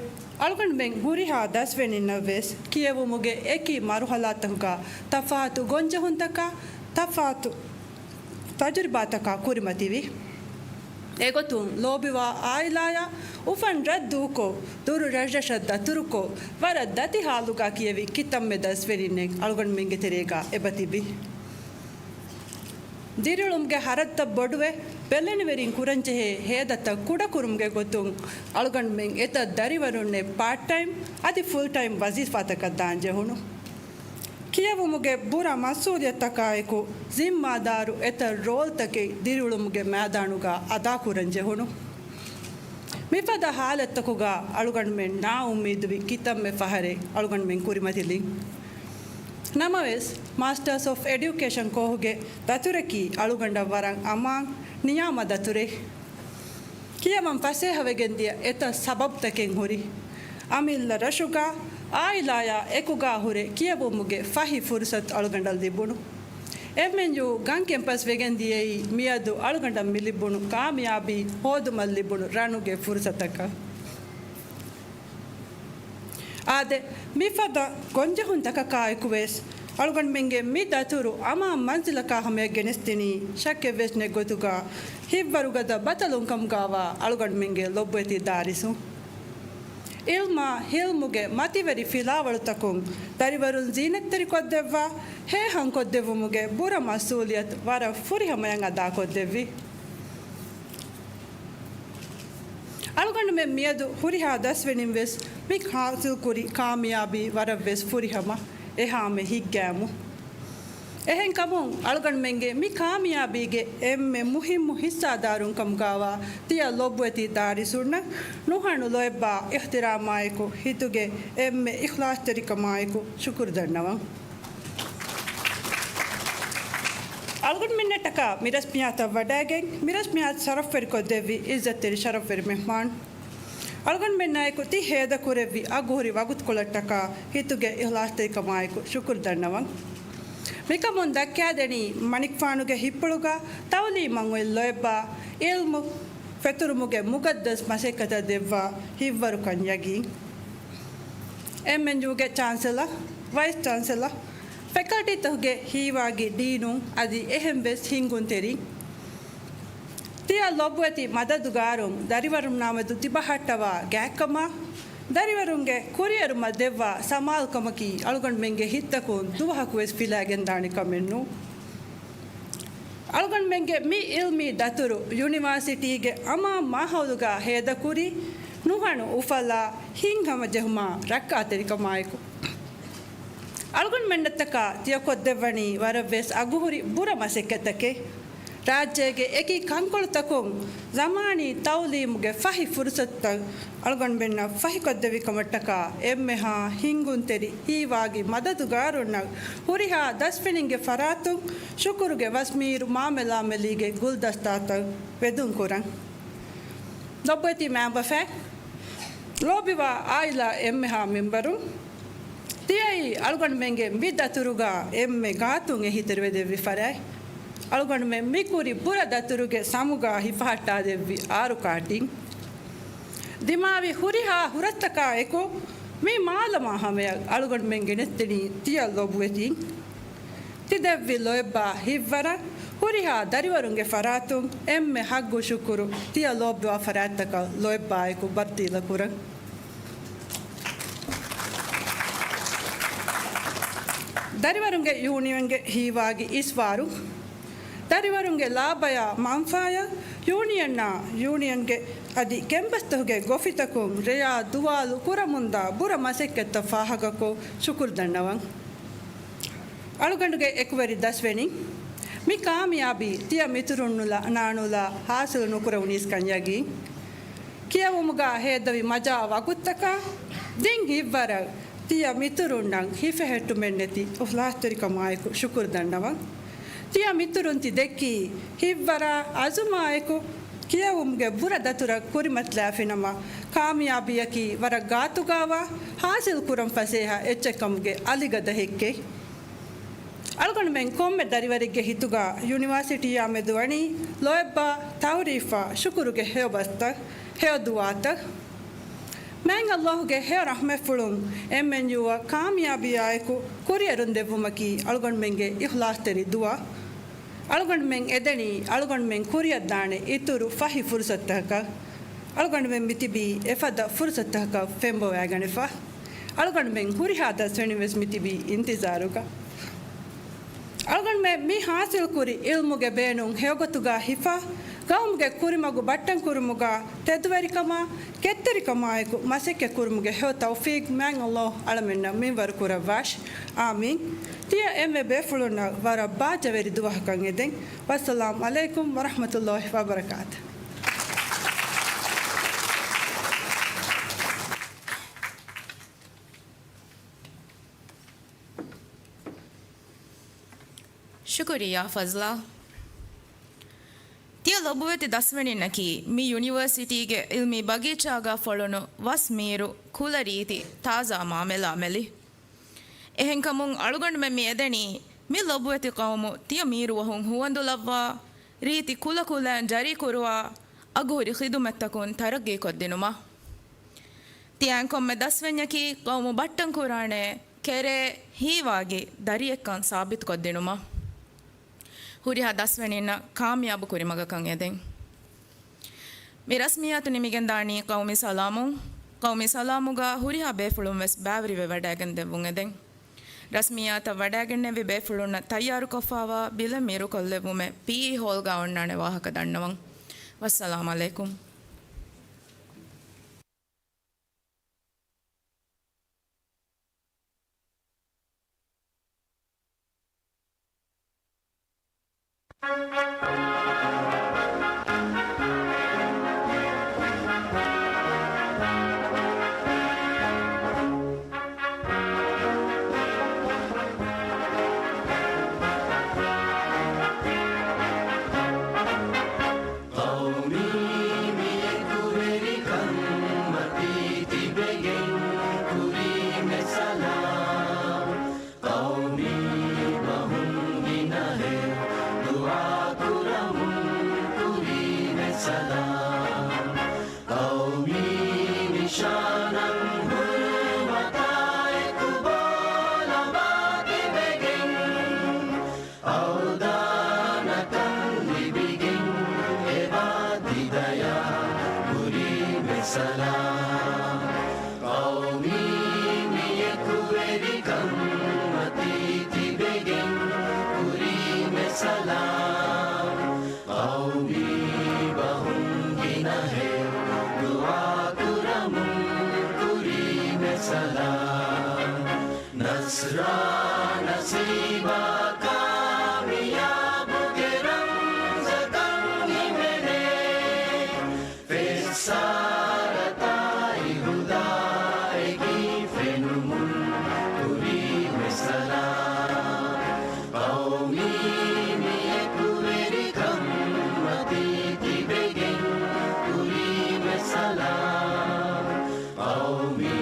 އަޅުގަނޑުމެން ހުރިހާ ދަސްވެނިންނަށް ވެސް ކިޔެވުމުގެ އެކި މަރުޙަލާތަކުގަ ތަފާތު ގޮންޖެހުންތަކާ، ތަފާތު ތަޖުރިބާތަކާ ކުރިމަތިވި. އެގޮތުން ލޯބިވާ އާއިލާއާ އުފަން ރަށް ދޫކޮށް، ދުރު ރަށްރަށަށް ދަތުރުކޮށް، ވަރަށް ދަތި ޙާލުގަ ކިޔެވި ކިތަންމެ ދަސްވެރިންނެއް އަޅުގަނޑުމެންގެ ތެރޭގަ އެބަތިބި. ދިރިއުޅުމުގެ ހަރަދުތައް ބޮޑުވެ، ބެލެނިވެރިން ކުރަންޖެހޭ ހޭދަތައް ކުޑަކުރުމުގެ ގޮތުން އަޅުގަނޑުމެން އެތައް ދަރިވަރުންނެއް ޕާޓް ޓައިމް އަދި ފުލް ޓައިމް ވަޒީފާތަކަށް ދާންޖެހުނު. ކިޔެވުމުގެ ބުރަ މަސްއޫލިއްޔަތުތަކާއެކު، ޒިންމާދާރު އެތައް ރޯލްތަކެއް ދިރިއުޅުމުގެ މައިދާނުގަ އަދާކުރަން ޖެހުނު. މިފަދަ ހާލަތްތަކުގަ އަޅުގަނޑުމެން ނާއުއްމީދުވި ކިތަންމެ ފަހަރެއް އަޅުގަނޑުމެން ކުރިމަތިލިން. ނަމަވެސް، މާސްޓާސް އޮފް އެޑިއުކޭޝަން ކޯހުގެ ދަތުރަކީ އަޅުގަނޑަށް ވަރަށް އަމާން ނިޔާމަތް ދަތުރެއް. ކިޔަވަން ފަސޭހަވެގެންދިޔަ އެތައް ސަބަބުތަކެއް ހުރި. އަމިއްލަ ރަށުގަ އާއިލާޔާ އެކުގަ ހުރެ ކިޔެވުމުގެ ފަހި ފުރުސަތު އަޅުގަނޑަށް ލިބުނު. އެމްއެންޔޫ ގަން ކެމްޕަސް ވެގެން ދިޔައީ މިއަދު އަޅުގަނޑަށް މި ލިބުނު ކާމިޔާބީ ހޯދުމަށް ލިބުނު ރަނުގެ ފުރުސަތަކަށް. އާދެ، މިފަދަ ގޮންޖެހުންތަކަކާއެކުވެސް އަޅުގަނޑުމެންގެ މި ދަތުރު އަމާން މަންޒިލަކާ ހަމަޔަށް ގެނެސްދިނީ ޝައްކެއްވެސް ނެތް ގޮތުގަ ހިތްވަރުގަދަ ބަތަލުން ކަމުގައިވާ އަޅުގަނޑުމެންގެ ލޮބުވެތި ދާރިސުން. އިލްމާ ހިލްމުގެ މަތިވެރި ފިލާވަޅުތަކުން ދަރިވަރުން ޒީނަތްތެރިކޮށްދެއްވާ، ހޭހަންކޮށްދެއްވުމުގެ ބުރަ މަސްއޫލިއްޔަތު ވަރަށް ފުރިހަމަޔަށް އަދާކޮށްދެއްވި. އަޅުގަނޑުމެން މިއަދު ހުރިހާ ދަސްވެނިން ވެސް މި ހާސިލްކުރި ކާމިޔާބީ ވަރަށް ވެސް ފުރިހަމަ، އެހާމެ ހިތްގައިމު. އެހެންކަމުން އަޅުގަނޑުމެންގެ މި ކާމިޔާބީގެ އެންމެ މުހިއްމު ހިއްސާދާރުން ކަމުގައިވާ ތިޔަ ލޮބުވެތި ދާރިސުންނަށް ނުހަނު ލޯތްބާ އިޙްތިރާމާއެކު ހިތުގެ އެންމެ އިޚްލާޞްތެރިކަމާއެކު ޝުކުރު ދަންނަވަން. އަޅުގަނޑުމެންނަށްޓަކާ މި ރަސްމިއްޔާތަށް ވަޑައިގެން، މި ރަސްމިއްޔާތު ޝަރަފްވެރިކޮށްދެއްވި އިއްޒަތްތެރި ޝަރަފްވެރި މެހްމާން. އަޅުގަނޑުމެންނާއެކު ތި ހޭދަކުރެއްވި އަގުހުރި ވަގުތުކޮޅަށްޓަކާ ހިތުގެ އިޚްލާޞްތެރިކަމާއެކު ޝުކުރު ދަންނަވަން. މިކަމުން ދައްކައިދެނީ މަނިކުފާނުގެ ހިތްޕުޅުގަ ތައުލީމަށް އޮތް ލޯތްބާ އިލްމު ފެތުރުމުގެ މުގައްދަސް މަސައްކަތަށް ދެއްވާ ހިތްވަރުކަން ޔަގީން. އެމްއެންޔޫގެ ޗާންސެލަ، ވައިސް ޗާންސެލަ، ފެކަލްޓީތަކުގެ ހީވާގި ޑީނުން އަދި އެހެންވެސް ހިންގުންތެރިން. ތިޔަ ލޮބުވެތި މަދަދުގާރުން ދަރިވަރުންނާމެދު ތިބަހައްޓަވާ ގާތްކަމާ، ދަރިވަރުންގެ ކުރިއެރުމަށް ދެއްވާ ސަމާލުކަމަކީ އަޅުގަނޑުމެންގެ ހިތްތަކުން ދުވަހަކުވެސް ފިލާގެންދާނެ ކަމެއް ނޫން. އަޅުގަނޑުމެންގެ މި އިލްމީ ދަތުރު ޔުނިވާސިޓީގެ އަމާން މާހައުލުގަ ހޭދަކުރީ ނުހަނު އުފަލާ ހިތްހަމަޖެހުމާ ރައްކާތެރިކަމާއެކު. އަޅުގަނޑުމެންނަށްޓަކާ ތިޔަ ކޮށްދެއްވަނީ ވަރަށްވެސް އަގުހުރި ބުރަ މަސައްކަތްތަކެއް. ރާއްޖޭގެ އެކި ކަންކޮޅުތަކުން ޒަމާނީ ތައުލީމުގެ ފަހި ފުރުސަތުތައް އަޅުގަނޑުމެންނަށް ފަހިކޮށްދެއްވިކަމަށްޓަކާ އެންމެހާ ހިންގުންތެރި ހީވާގި މަދަދުގާރުންނަށް ހުރިހާ ދަސްވެނިންގެ ފަރާތުން ޝުކުރުގެ ވަސްމީރު މާމެލާމެލީގެ ގުލްދަސްތާތައް ވެދުންކުރަން. ލޮބުވެތި މައިންބަފައިން، ލޯބިވާ އާއިލާ އެންމެހާ މެމްބަރުން، ތިޔައީ އަޅުގަނޑުމެންގެ މި ދަތުރުގަ އެންމެ ގާތުން އެހީތެރިވެދެއްވި ފަރާތް. އަޅުގަނޑުމެން މި ކުރި ބުރަ ދަތުރުގެ ސަމުގަ ހިފަހައްޓާދެއްވި އާރު ކާޓިން. ދިމާވި ހުރިހާ ހުރަސްތަކާ އެކު މި މާލަމާ ހަމަޔަށް އަޅުގަނޑުމެން ގެނެސްދިނީ ތިޔަ ލޮބުވެތިން. ތި ދެއްވި ލޯތްބާ ހިތްވަރަށް ހުރިހާ ދަރިވަރުންގެ ފަރާތުން އެންމެ ހައްގު ޝުކުރު ތިޔަ ލޯބިވާ ފަރާތްތަކަށް ލޯތްބާއެކު ބައްދީލަކުރަން. ދަރިވަރުންގެ ޔޫނިއަންގެ ހީވާގި އިސްވާރު، ދަރިވަރުންގެ ލާބަޔާ މަންފާޔަށް ޔޫނިއަންނާ، ޔޫނިއަންގެ އަދި ކެމްޕަސްތަކުގެ ގޮފިތަކުން ރެޔާ ދުވާލު ކުރަމުންދާ ބުރަ މަސައްކަތްތައް ފާހަގަކޮށް ޝުކުރު ދަންނަވަން. އަޅުގަނޑުގެ އެކުވެރި ދަސްވެނިން، މި ކާމިޔާބީ ތިޔަ މިތުރުންނުލާ ނާނުލާ ހާސިލު ނުކުރެވުނީސްކަން ޔަގީން. ކިޔެވުމުގަ ހޭދަވި މަޖާ ވަގުތުތަކާ ދިން ހިތްވަރަށް ތިޔަ މިތުރުންނަށް ހިފެހެއްޓުމެއްނެތި އިޚްލާޞްތެރިކަމާއެކު ޝުކުރު ދަންނަވަން. ތިޔަ މިތުރުން ތި ދެއްކީ ހިތްވަރާ އަޒުމާއެކު ކިޔެވުމުގެ ބުރަ ދަތުރަށް ކުރިމަތިލާފިނަމަ، ކާމިޔާބީއަކީ ވަރަށް ގާތުގައިވާ ހާސިލް ކުރަން ފަސޭހަ އެއްޗެއް ކަމުގެ އަލިގަދަ ހެއްކެއް. އަޅުގަނޑުމެން ކޮންމެ ދަރިވަރެއްގެ ހިތުގަ ޔުނިވާސިޓީއާ މެދު ވަނީ ލޯތްބާ، ތައުރީފާ، ޝުކުރުގެ ހެޔޮ ބަސްތައް، ހެޔޮ ދުޢާތައް. މާތް ﷲ ގެ ހެޔޮ ރަޙްމަތްފުޅުން އެމްއެންޔޫއަށް ކާމިޔާބީއާއެކު ކުރިއެރުން ދެއްވުމަކީ އަޅުގަނޑުމެންގެ އިޚްލާޞްތެރި ދުޢާ. އަޅުގަނޑުމެން އެދެނީ އަޅުގަނޑުމެން ކުރިއަށްދާނެ އިތުރު ފަހި ފުރުސަތުތަކަށް. އަޅުގަނޑުމެން މިތިބީ އެފަދަ ފުރުސަތުތަކަށް ފެންބޮވައިގަނެފަ. އަޅުގަނޑުމެން ހުރިހާ ދަސްވެނިވެސް މިތިބީ އިންތިޒާރުގަ. އަޅުގަނޑުމެން މި ހާސިލްކުރި އިލްމުގެ ބޭނުން ހެޔޮގޮތުގަ ހިފާ، ގައުމުގެ ކުރިމަގު ބައްޓަންކުރުމުގަ ތެދުވެރިކަމާ، ކެތްތެރިކަމާއެކު މަސައްކަތްކުރުމުގެ ހެޔޮ ތައުފީޤް މާތް ﷲ އަޅަމެންނަށް މިންވަރު ކުރައްވާށި. އާމީން. ތިޔަ އެންމެ ބޭފުޅުންނަށް ވަރަށް ބާއްޖަވެރި ދުވަހަކަށް އެދެން. ވައްސަލާމް ޢަލައިކުމް ވަރަޙްމަތުﷲ ވަބަރަކާތު. ޝުކުރިއްޔާ ފަޒްލާ. ތިޔަ ލޮބުވެތި ދަސްވެނިންނަކީ މި ޔުނިވަރސިޓީގެ ޢިލްމީ ބަގީޗާގަ ފޮޅުނު ވަސް މީރު، ކުލަ ރީތި، ތާޒާ މާމެލާމެލި. އެހެންކަމުން އަޅުގަނޑުމެން މި އެދެނީ މި ލޮބުވެތި ޤައުމު ތިޔަ މީރުވަހުން ހުވަނދުލައްވާ، ރީތި ކުލަކުލައިން ޖަރީކުރުވާ، އަގުހުރި ޚިދުމަތްތަކުން ތަރައްގީކޮށްދިނުމަށް. ތިޔައިން ކޮންމެ ދަސްވަންޏަކީ ޤައުމު ބައްޓަންކުރާނެ ކެރޭ ހީވާގި ދަރިއެއްކަން ސާބިތުކޮށްދިނުމަށް. ހުރިހާ ދަސްވަނީންނަށް ކާމިޔާބު ކުރިމަގަކަށް އެދެން. މި ރަސްމިއްޔާތު ނިމިގެންދާނީ ޤައުމީ ސަލާމުން. ޤައުމީ ސަލާމުގަ ހުރިހާ ބޭފުޅުން ވެސް ބައިވެރިވެ ވަޑައިގެން ދެއްވުން އެދެން. ރަސްމިއްޔާތަށް ވަޑައިގެންނެވި ބޭފުޅުންނަށް ތައްޔާރުކޮށްފާވާ ބިލެއް މީރުކޮށްލެއްވުމެއް ޕީއީ ހޯލްގަ އޮންނާނެ ވާހަކަ ދަންނަވަން. ވައްސަލާމް ޢަލައިކުމް. ޤައުމީ މި އެކުވެރިކަން މަތީ ތިބެގެން ކުރީމެ ސަލާމް. ޤައުމީ ބަހުން ގިނަހެއް ދުޢާ ކުރަމުން ކުރީމެ ސަލާމް. ޤައުމީ ނިޝާނަން ހުރުމަތާ އެކު ބޯލަވާ ތިބެގެން، އަވްދާނަކަން ލިބިގެން އެބާ ތި ދަޔާ ކުރީމެ ސަލާމް. ޤައުމީ މި އެކުވެރިކަން މަތީ ތިބެގެން ކުރީމެ ސަލާމް. ޤައުމީ ބަހުން ގިނަހެއް ދުޢާ ކުރަމުން ކުރީމެ ސަލާމް. ނަޞްރާ ނަސީބާ ކާމިޔާބުގެ ރަމްޒަކަށް ހިމެނޭ. ފެއްސާރަތާއި ހުދާއެކީ ފެނުމުން ކުރީމެ ސަލާމް. ޤައުމީ މި އެކުވެރިކަން މަތީ ތިބެގެން ކުރީމެ ސަލާމް. ޤައުމީ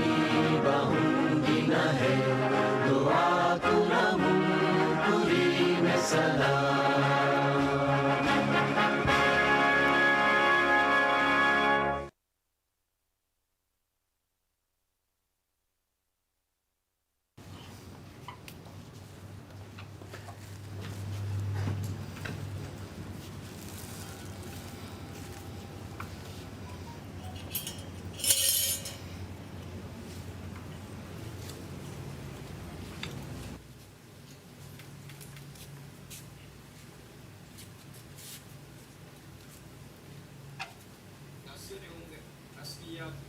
ބަހުން ގިނަހެއް ދުޢާ ކުރަމުން ކުރީމެ ސަލާމް. ދަސްވެރިވުމުގެ ރަސްމިއްޔާތު